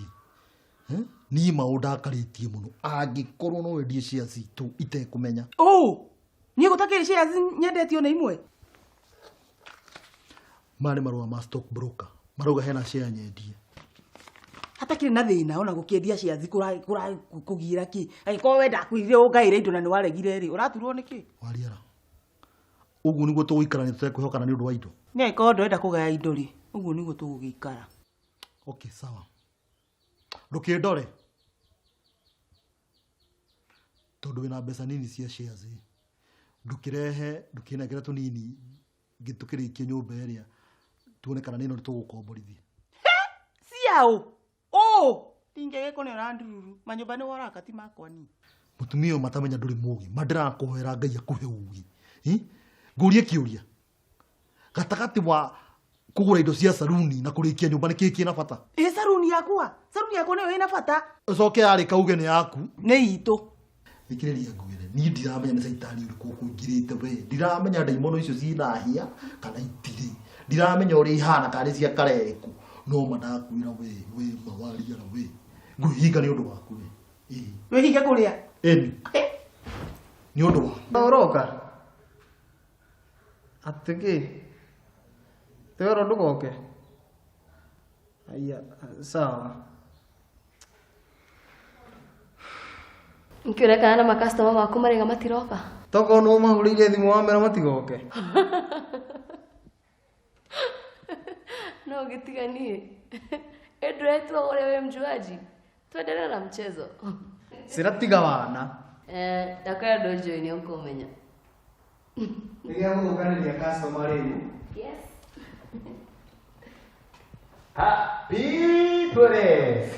Niĩ maũndũ ndakarĩtie mũno angĩkorwo no wendie shares citũ itekũmenya. Ũ! Niĩ gũtakĩrĩ shares nyendetio nĩ imwe? Maya nĩ marũa ma stock broker marauga hena share nyendie. Hatakĩrĩ na thĩna ona gũkĩendia shares kũgira kĩ? Angĩkorwo we ndakwĩrire ũngaĩre indo na nĩ waregire rĩ, ũraturwo nĩ kĩ? Wariara. Ũguo nĩguo tũgũikara tũtekwĩhokana nĩ ũndũ wa indo. Nĩ angĩkorwo ndũrenda kũgaya indo rĩ, ũguo nĩguo tũgũgĩikara. Okay, sawa. Ndũkĩndore. Tondũ wĩna mbeca nini cia shares ĩ. Ndũkĩrehe, ndũkĩnengere tũnini tũkĩrĩkie nyũmba ĩrĩa tuone kana nĩ ĩno tũgũkomborithia. Ciaũ? Ũ! Ndingĩgĩkwo nĩ ũrandururu. Manyũmba nĩ woraka ti makwa niĩ. Mũtumia ũyũ matamenya ndũrĩ mũgĩ, ma ndĩrakũhoera Ngai akũhe ũgĩ. Ngũrie kĩũria. Gatagatĩ wa kũgũra indo cia saruni na kũrĩkia nyũmba nĩ kĩĩ kĩna bata? Ĩ saruni yakwa, saruni yakwa nĩyo ĩna bata. Ũcoke yarĩ kauge nĩ yaku. Nĩ itũ. Thikĩrĩria ngwĩre, niĩ ndiramenya nĩ caitani ũrĩkũ ũkũingĩrĩte we. Ndiramenya ndaimono icio ciĩna hĩa kana itirĩ. Ndiramenya ũrĩa ihana kana nĩ cia kara ĩrĩkũ. No ma ndakwĩra we, we ma wariara we. Ngwĩhinga nĩ ũndũ waku we. Ĩĩ. Wĩhinge kũrĩa? Ĩni. Nĩ ũndũ waku. Ũroka? Atĩ kĩ? Twerwo ndũgoke? Aya, sawa. Nĩkĩ ũrekana na makastoma maku marĩga matiroka? Tokorwo nĩ ũmahũrĩire thimũ wamera matigoke. No ũgĩtiga niĩ. Ĩ ndũretua ũrĩa wĩ mjuaji. Tuendelee na mchezo. Cira tiga wana. Eh, ndakwĩra ndũnjũĩ nĩ ũkũmenya. Rĩrĩa gũthũkanĩria customer rĩu. Yes. Peoples!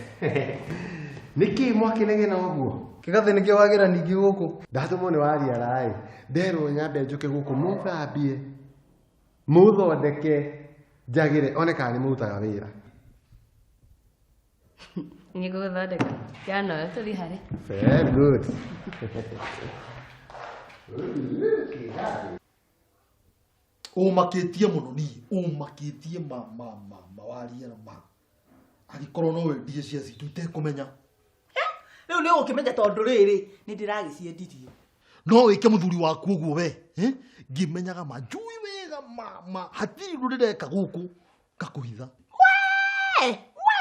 Nĩkĩ mwakĩnegena ũguo? Kĩgathĩ nĩkĩo wagĩra ningĩ gũkũ. Ndatũmwo nĩ wariara ĩ, nderwo nyambe njũke gũkũ mũthambie, mũthondeke, njagĩre, one kana nĩ mũrutaga wĩra. Nĩ ngũgũthondeka. Yanoyo tũthiĩ harĩ. Very good. Ũmakĩtie mũno niĩ, ũmakĩtie ma ma ma ma wariara ma. Angĩkorwo no wendie cia citũ itekũmenya. Rĩu nĩ ũgũkĩmenya tondũ rĩrĩ nĩ ndĩragĩciendirie. No wĩke mũthuri waku ũguo we, ngĩmenyaga ma njui wega ma ma hatirĩ ũndũ ndĩreka gũkũ ngakũhitha. We, we,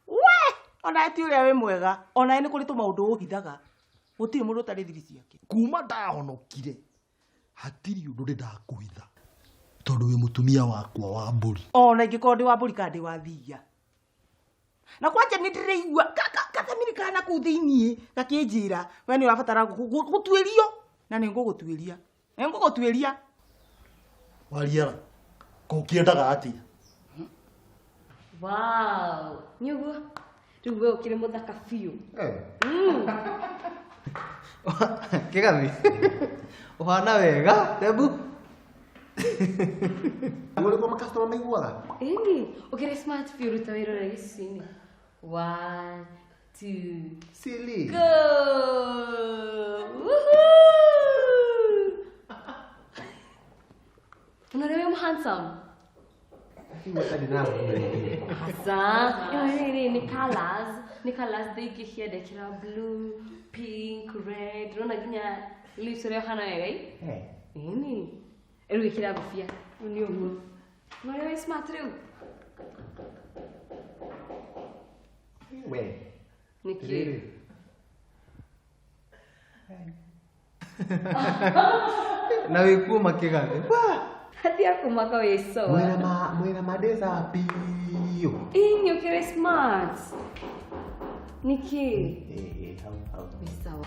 we, onawe ti ũrĩa wĩ mwega, onawe nĩ kũrĩ tũmaũndũ ũhithaga. Gũtirĩ mũndũ ũtarĩ thiri ciake. Kuma ndahonokire hatirĩ ũndũ ndĩ ndakũhitha tondũ wĩ mũtumia wakwa wa mbũri. Ona ingĩkorwo ndĩ wa mbũri kana ndĩ wa thiia. Na kwanja nĩ ndĩraigua kathamiri kana kũu thĩiniĩ gakĩnjĩra we nĩ ũrabatara gũtuĩrio na nĩ ngũgũtuĩria. Nĩ ngũgũtuĩria. Wariara, ko ũkĩendaga atĩa? Wow, nĩ ũguo? Rĩu we ũkĩrĩ mũthaka biũ. Kĩgathĩ, ũhana wega, Tebu. Ũguo nĩguo makastoma maiguaga? Ĩni, ũkĩrĩ smart biũ ruta wĩra ũrĩa gĩcicio-inĩ. 1, 2, Silly. Go! Woohoo! Unaona wewe handsome. Hasa, ĩyo nĩ colors, nĩ colors ndĩingĩhia ndekĩra blue, pink, red, ũrona nginya lips ũrĩa ũhana wega ĩ? Ĩni. Rĩu ĩkĩra ngũbia. Rĩu nĩ ũguo. Unaona wewe smart rĩu? We. Nĩkĩ? Na wĩkuo makĩgathĩ. Hatia kũmaka wĩ sawa. Mwĩna madeza biũ. Ĩni ũkĩrĩ smart. Nĩkĩ? Hau, hau. Wĩ sawa.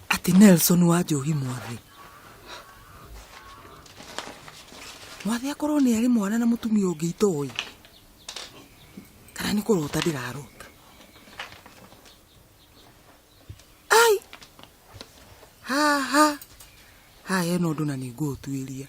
Atĩ Nelson wa Njohi Mwathi. Mwathi akorwo nĩ arĩ mwana na mũtumia ũngĩ itoĩ. Kana nĩ kũrota ndĩrarota. Ai! Haha! Haha hena ũndũ na nĩ ngũũtuĩria.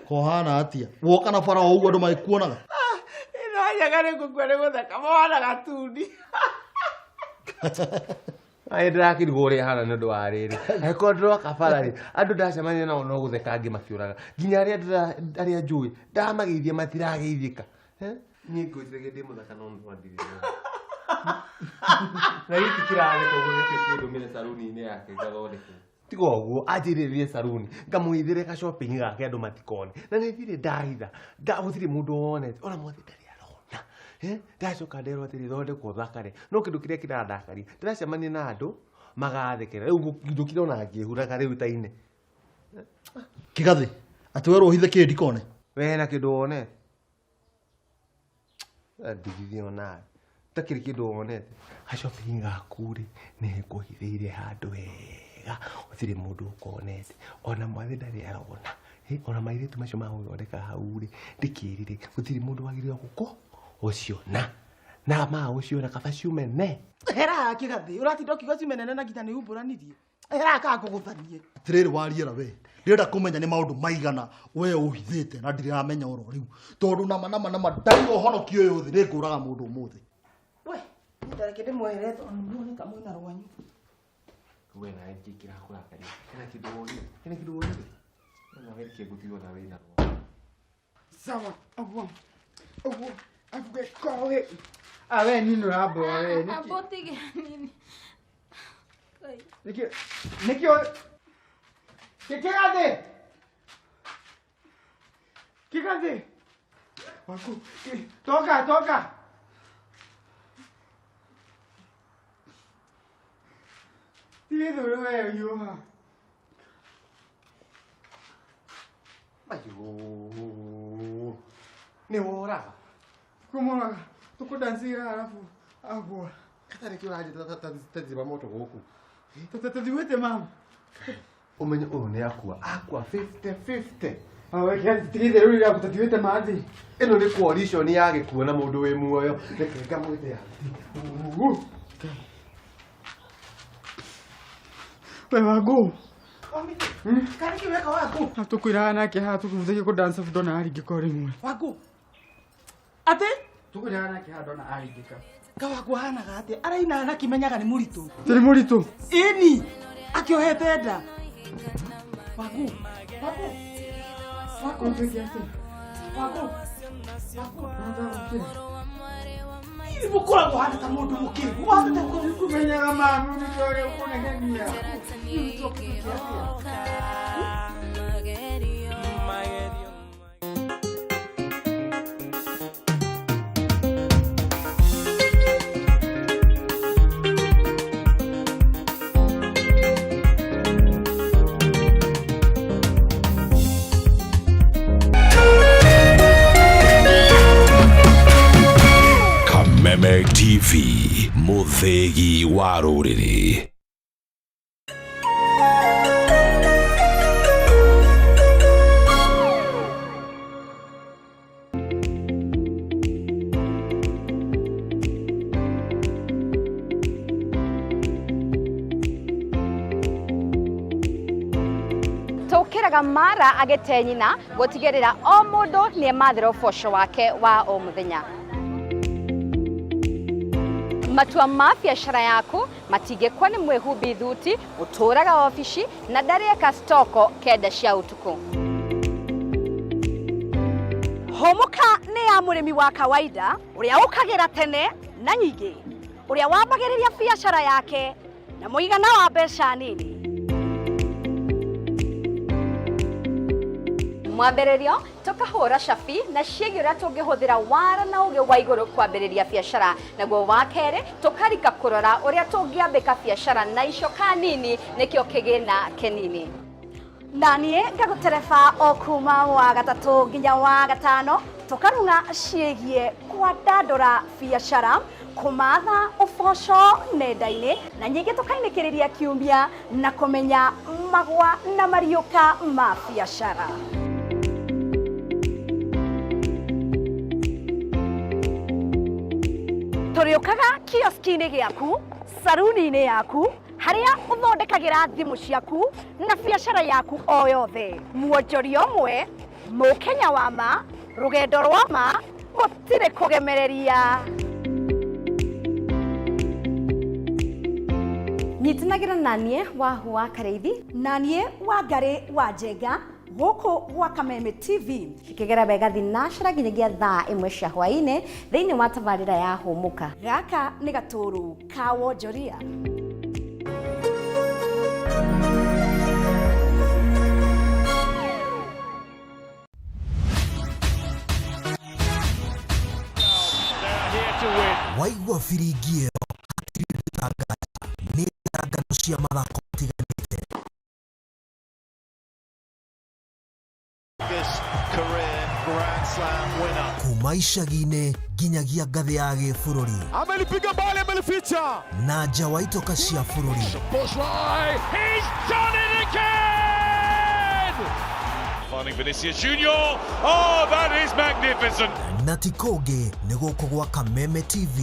Kohana atia woka na bara o ũguo andũ magĩkuonaga. Ĩno anyaga nĩ gũkua nĩ gũtheka mwana gatundi. Aĩ ndĩrakĩrigwo ũrĩa hana nĩ ũndũ wa rĩrĩ. Angĩkorwo ndĩroka bara rĩ, andũ ndacemania nao no gũtheka angĩ makĩũraga. Nginya arĩa arĩa njũĩ ndamageithia matirageithĩka. Niĩ ngwĩciragia ndĩ mũthaka no nĩ ndirĩ. Na gĩkĩ kĩratheka ũguo nĩkĩo kĩndũmire saruni-inĩ yake ngathondekwo. Tiga ũguo anjĩrire thiĩ saruni ngamũhithĩre ka shopping gake andũ matikone. Na nĩ thire ndahitha gũtirĩ mũndũ wonete ona mothe ndarĩ arona. Ndacoka nderwo atĩrĩ thondekwo thakare no kĩndũ kĩrĩa kĩrandakaria ndĩracemania na andũ magathekera rĩu njũkire ona ngĩhuraga rĩu ta-inĩ. Kĩgathĩ atĩ werwo ũhithe kĩ ndikone. We na kĩndũ wonete? Ndigithia onawe takĩrĩ kĩndũ wonete. Ga shopping gaku rĩ nĩ ngũhithĩire handũ wega gũtirĩ mũndũ ũkonete ona mwathi ndarĩ arona. Ona mairĩtu macio magũthondeka hau rĩ ndĩkĩrire gũtirĩ mũndũ wagĩrĩirwo gũkũ ũciona na ma ũciona kaba ciumene. Hera kĩgathĩ ũratinda ũkiuga ciume nene na nginya nĩ umbũranirie. Hera ka ngũgũthanie. Atĩrĩrĩ wariera we ndĩrenda kũmenya nĩ maũndũ maigana we ũhithĩte na ndiramenya oro rĩu tondũ nama nama nama ndarĩ ũhonokio ũyũ thĩ nĩngũraga mũndũ ũmũthĩ. We ndareke ndĩmwehere tondũ nĩmuoneka mwĩna rwanyu. We nawe nĩkĩ kĩrakũrakaria? Hena kĩndũ wonire? Hena kĩndũ wonire? Nawe nĩkĩ ngũtigwo nawe wĩna rwanyu? Sawa, ũguo ũguo abuge kowe. Ah, we nini ũramboa we? Nĩkĩ? Amba ũtige nini. Nĩkĩ? Nĩkĩ? Kĩgathĩ! Kĩgathĩ! Waku, toka, toka! Tigithũrĩ we ũhiũha. Mayũ. Nĩ woraga. Kũmoraga. Tũkũdanciga halafu agwa. Kata nĩkĩ ũranjĩta ta thima moto gũkũ? Tũthiĩte mama. Ũmenye ũyũ nĩ akua. Akua 50-50. Awe kiasi tigithĩrĩ rĩu rĩaku tũthiĩte mathi. Ĩno nĩ coalition ya gĩkuũ na mũndũ wĩ muoyo. Reke ngamwĩte aunty. We Wangũ. Karĩ kĩ weka Wangũ? Tũkwĩraga nake haha tũkũbuthagia kũdansa ndona aringĩka o rĩmwe. Wangũ. Atĩ? Tũkwĩraga nake haha ndona aringĩka. Ka Wangũ ahanaga atĩa? Araina na kĩmenyaga nĩ mũritũ. Tĩ mũritũ. Ĩni. Akĩohete nda. Wangũ. Wangũ. Wangũ. Wangũ. Wangũ. Hihi mũkoragwo hana ta mũndũ mũkĩgu. Wahana ta kũmenyaga mami nĩ ũrĩa ũkũnegenia. Kameme TV mũthĩgi wa rũrĩrĩ. Tũkĩraga mara agĩte nyina gũtigĩrĩra o mũndũ nĩ emathĩra ũboco wake wa o mũthenya. Matua ma biacara yaku matingĩkwo nĩ mwĩhumbi thuti ũtũraga obici na ndarĩeka stoko kenda cia ũtukũ. Hũmũka nĩ ya mũrĩmi wa kawaida ũrĩa ũkagĩra tene na nyingĩ, ũrĩa wambagĩrĩria biacara yake na mũigana wa mbeca nini. Mwambĩrĩrio tũkahũra cabi na ciĩgiĩ ũrĩa tũngĩhũthĩra wara na ũgĩ wa igũrũ kwambĩrĩria biacara. Naguo wa kerĩ tũkarika kũrora ũrĩa tũngĩambĩka biacara na icoka nini nĩkĩo kĩgĩna kĩnini. Na niĩ ngagũtereba o kuma wa gatatũ nginya wa gatano tũkarung'a ciĩgiĩ kwandandũra biacara, kũmatha ũboco nenda-inĩ na nyingĩ tũkainĩkĩrĩria kiumia na kũmenya magwa na mariũka ma biacara. Tũrĩũkaga kioski-inĩ gĩaku, saruni-inĩ yaku, harĩa ũthondekagĩra thimũ ciaku na biacara yaku o yothe. Mwonjoria ũmwe, Mũkenya wa ma, rũgendo rwa ma, gũtirĩ kũgemereria. Nyitanagĩra naniĩ Wahu wa Karĩithi na niĩ wa Ngarĩ wa Njenga gũkũ gwa Kameme TV. Cikĩgera wega thinacara nginyagia thaa 1 cia hwaĩ-inĩ thĩinĩ wa tabarĩra ya Hũmũka. Gaka nĩ gatũrũ ka wonjoria. Waigua biringi ĩyo hatirĩ ũndũ ta nganja nĩ ngano cia mathako matiganĩte. Kuma icagi-inĩ nginyagia ngathĩ ya gĩbũrũri. Amelipiga bali, amelificha. Na nja wa itoka cia bũrũri. He's done it again! Finding Vinicius Junior. Oh, that is magnificent. Na ti kũngĩ nĩ gũkũ gwa Kameme TV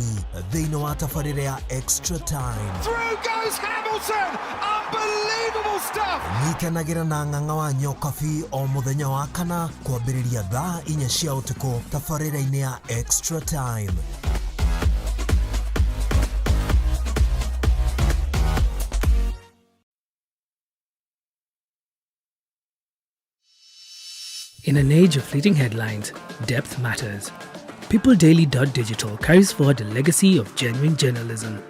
thĩinĩ wa tabarĩra ya Extra Time. Through goes Hamilton. Unbelievable stuff. Nyitanagĩra na Ng'ang'a wa Nyokabi o mũthenya wa kana kwambĩrĩria thaa 4 cia ũtukũ tabarĩra-inĩ ya Extra Time. In an age of fleeting headlines, depth matters. PeopleDaily.digital carries forward a legacy of genuine journalism.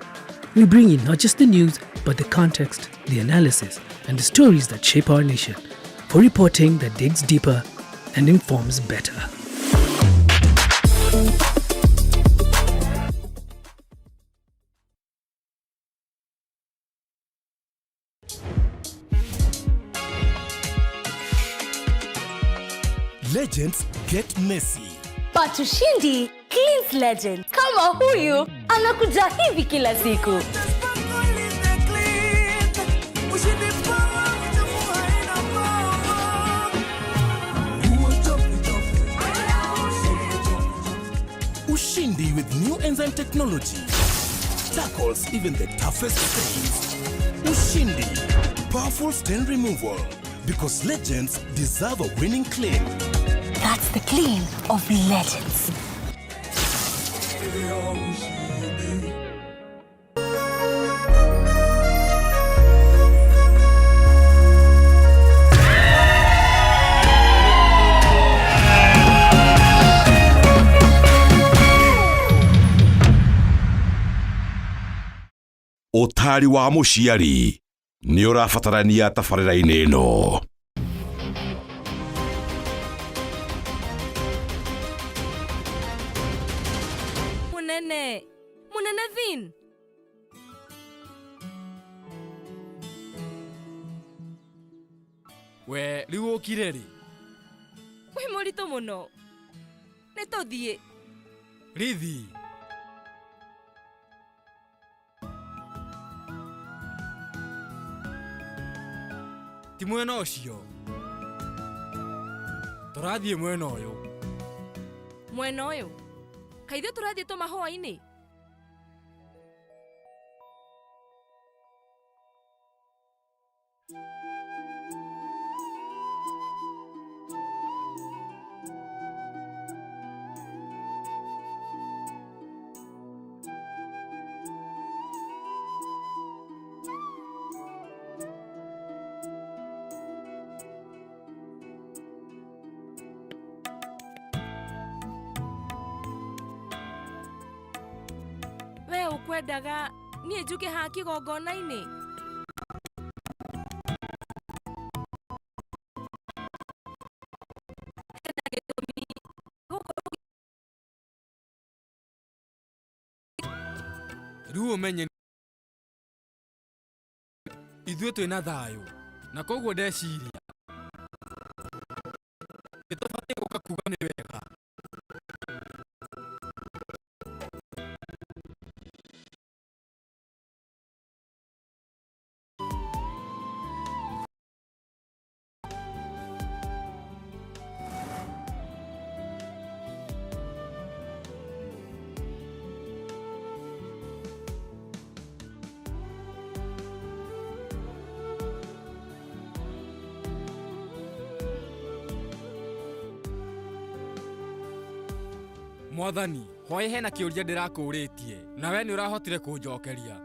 We bring you not just the news, but the context, the analysis, and the stories that shape our nation. For reporting that digs deeper and informs better. Legends get messy. But Ushindi cleans legend kama huyu anakuja hivi kila siku. Ushindi with new enzyme technology tackles even the toughest stains. Ushindi, powerful stain removal because legends deserve a winning clean. That's the clean of legends. Ũtari wa mũciari nĩ ũrabatarania tabarĩra-inĩ ĩno. Munene, Munene Vin. We rĩu ũkire rĩ? Wĩ mũritũ mũno. Nĩ tũthiĩ. Rithi. Ti mwena ũcio. Tũrathiĩ mwena ũyũ. Mwena ũyũ? Kaĩ ithuĩ tũrathiĩ tũmahũa-inĩ? We ũkwendaga niĩ njuke haha kĩgongona-inĩ? Hena gĩtũmi gũkorwo. Rĩu ũmenye ithuĩ twĩna thayũ na koguo ndeciria nĩtũbatiĩ gũka kuga nĩ wega. Mwathani, hwaĩ hena kĩũria ndĩrakũũrĩtie na we nĩ ũrahotire kũnjokeria.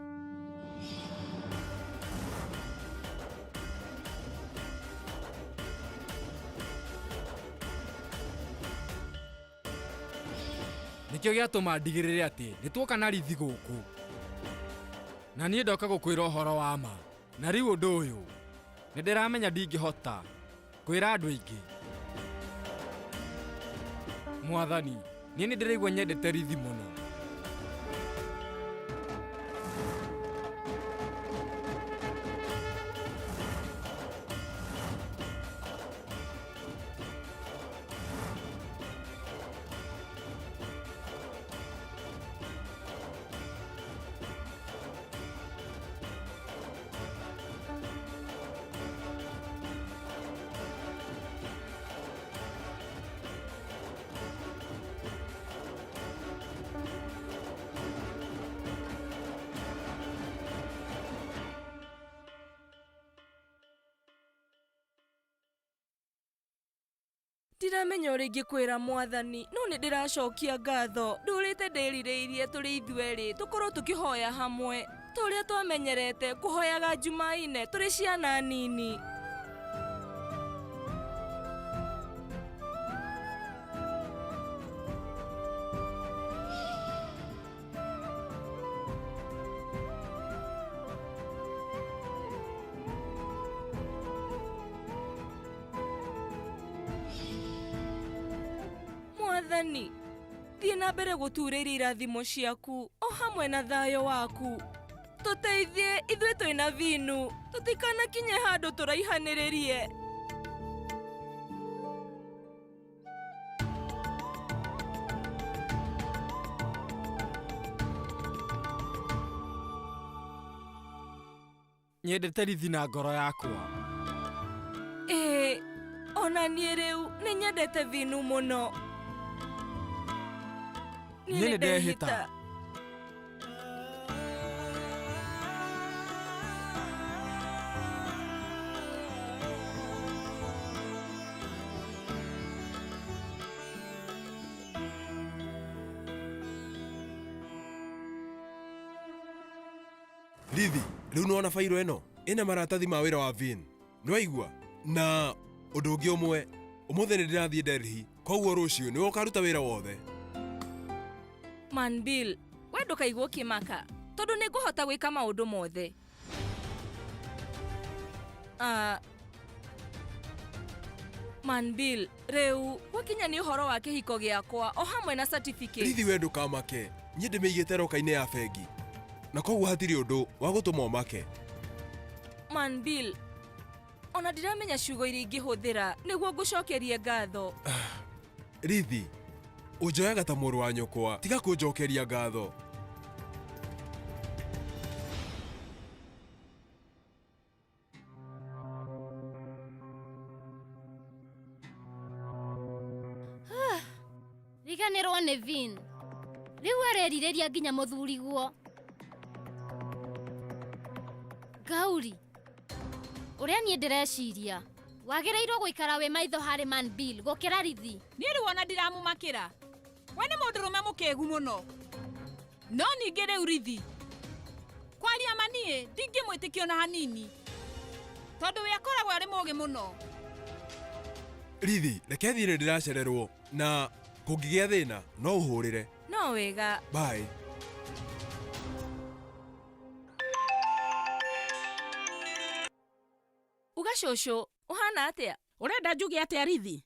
Nĩkĩo gĩatũma ndigĩrĩre atĩ nĩ tuoka na rithi gũkũ. Na niĩ ndoka gũkwĩra ũhoro wa ma. Na rĩu ũndũ ũyũ nĩ ndĩramenya ndingĩhota kwĩra andũ aingĩ. Mwathani, niĩ nĩ ndĩraigua nyendete rithi mũno. Ndiramenya ũrĩa ingĩkwĩra mwathani, no nĩ ndĩracokia ngatho. Ndũrĩte ndĩrirĩirie tũrĩ ithuerĩ tũkorwo tũkĩhoya hamwe ta ũrĩa twamenyerete kũhoyaga Jumaine tũrĩ ciana nini. Mwathani, thiĩ na mbere gũturĩria irathimo ciaku o hamwe na thayũ waku. Tũteithie ithuĩ twĩna vinu, tũtikanakinye handũ tũraihanĩrĩrie. Nyendete rithi na ngoro yakwa. Ĩĩ, ona niĩ rĩu nĩ nyendete vinu mũno. Niĩ nĩ ndehĩta. Rithi, rĩu nĩwona bairo ĩno ĩna maratathi ma wĩra wa Vin. Nĩwaigua? Na ũndũ ũngĩ ũmwe, ũmũthĩ nĩ ndĩrathiĩ Delhi, koguo rũciũ nĩwe ũkaruta wĩra wothe. Man Bill, we ndũkaigua ũkĩmaka tondũ nĩ ngũhota gwĩka maũndũ mothe. Man Bill, rĩu gwakinya nĩ ũhoro wa kĩhiko gĩakwa o hamwe na certificate. Rithi we ndũkamake, niĩ ndĩmĩigĩte roka-inĩ ya bengi na koguo hatirĩ ũndũ wa gũtũma ũmake. Man Bill, ona ndiramenya ciugo iria ingĩhũthĩra nĩguo ngũcokerie ngatho. Rithi, ũnjoyaga ta mũrũ wa nyũkwa, tiga kũnjokeria ngatho. Riganĩrwo nĩ Vin. Rĩu arerirĩria nginya mũthuriguo. Gauri, ũrĩa niĩ ndĩreciria, wagĩrĩirwo gũikara wĩ maitho harĩ Man Bill gũkĩra rithi. Niĩ rĩu ona ndiramumakĩra. We nĩ mũndũrũme mũkĩgu mũno. No ningĩ rĩu rithi, kwaria ma niĩ ndingĩmwĩtĩkia ona hanini, tondũ we akoragwo arĩ mũgĩ mũno. Rithi, reke thiĩ nĩ ndĩracererwo na kũngĩgĩa thĩna no ũhũrĩre. No wega. Bye. Uga cũcũ, ũhana atĩa? Ũrenda njuge atĩa Rithi?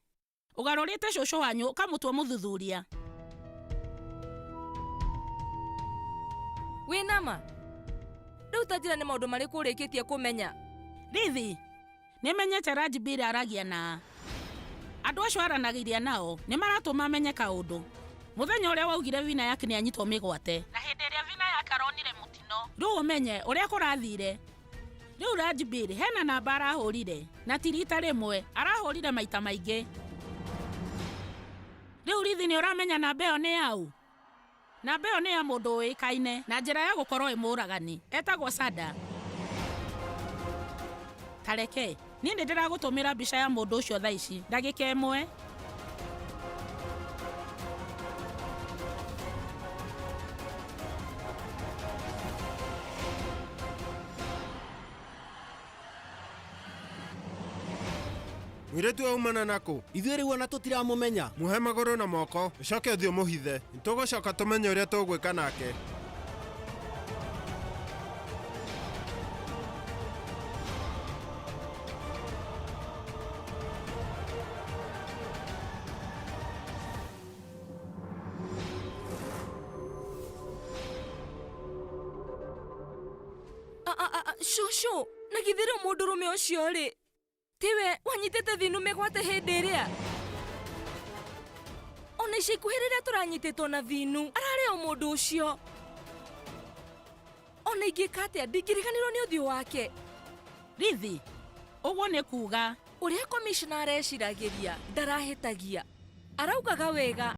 Ũgarũrĩte cũcũ wanyu ũkamũtua mũthuthuria. Wĩna ma? Rĩu ta njĩra nĩ maũndũ marĩkũ ũrĩkĩtie kũmenya? Rithi, nĩmenyete Rajbir aragia na andũ acio aranagĩria nao nĩ maratũma menye kaũndũ. Mũthenya ũrĩa waugire Vinayak nĩ anyitwo mĩgwate. Na hĩndĩ ĩrĩa Vinayak aronire mũtino. Rĩu ũmenye ũrĩa kũrathire. Rĩu Rajbir hena namba arahũrire na ti rita rĩmwe, arahũrire maita maingĩ. Rĩu Rithi nĩ ũramenya namba ĩyo nĩ yaũ? Namba ĩyo nĩ ya mũndũ ũĩkaine na njĩra ya gũkorwo ĩ mũũragani, etagwo Sada. Tareke, niĩ nĩ ndĩragũtũmĩra mbica ya mũndũ ũcio thaa ici, ndagĩka ĩmwe. Mũirĩtu aumana nakũ? Ithuĩ rĩu ona tũtiramũmenya. Muhe magũrũ na moko, ũcoke ũthiĩ ũmũhithe. Nĩtũgũcoka tũmenye ũrĩa tũgwĩka nake. Cũcũ na githĩ rĩu mũndũrũme ũcio rĩ tiwe wanyitĩte thinu mĩgwate hĩndĩ ĩrĩa ona ica ikuhĩ rĩrĩa tũranyitĩtwo na vinu ararĩ o mũndũ ũcio ona ingĩka atĩa ndingĩriganĩrwo nĩ ũthiũ wake Rithi ũguo nĩ kuga ũrĩa komishona areciragĩria ndarahĩtagia araugaga wega.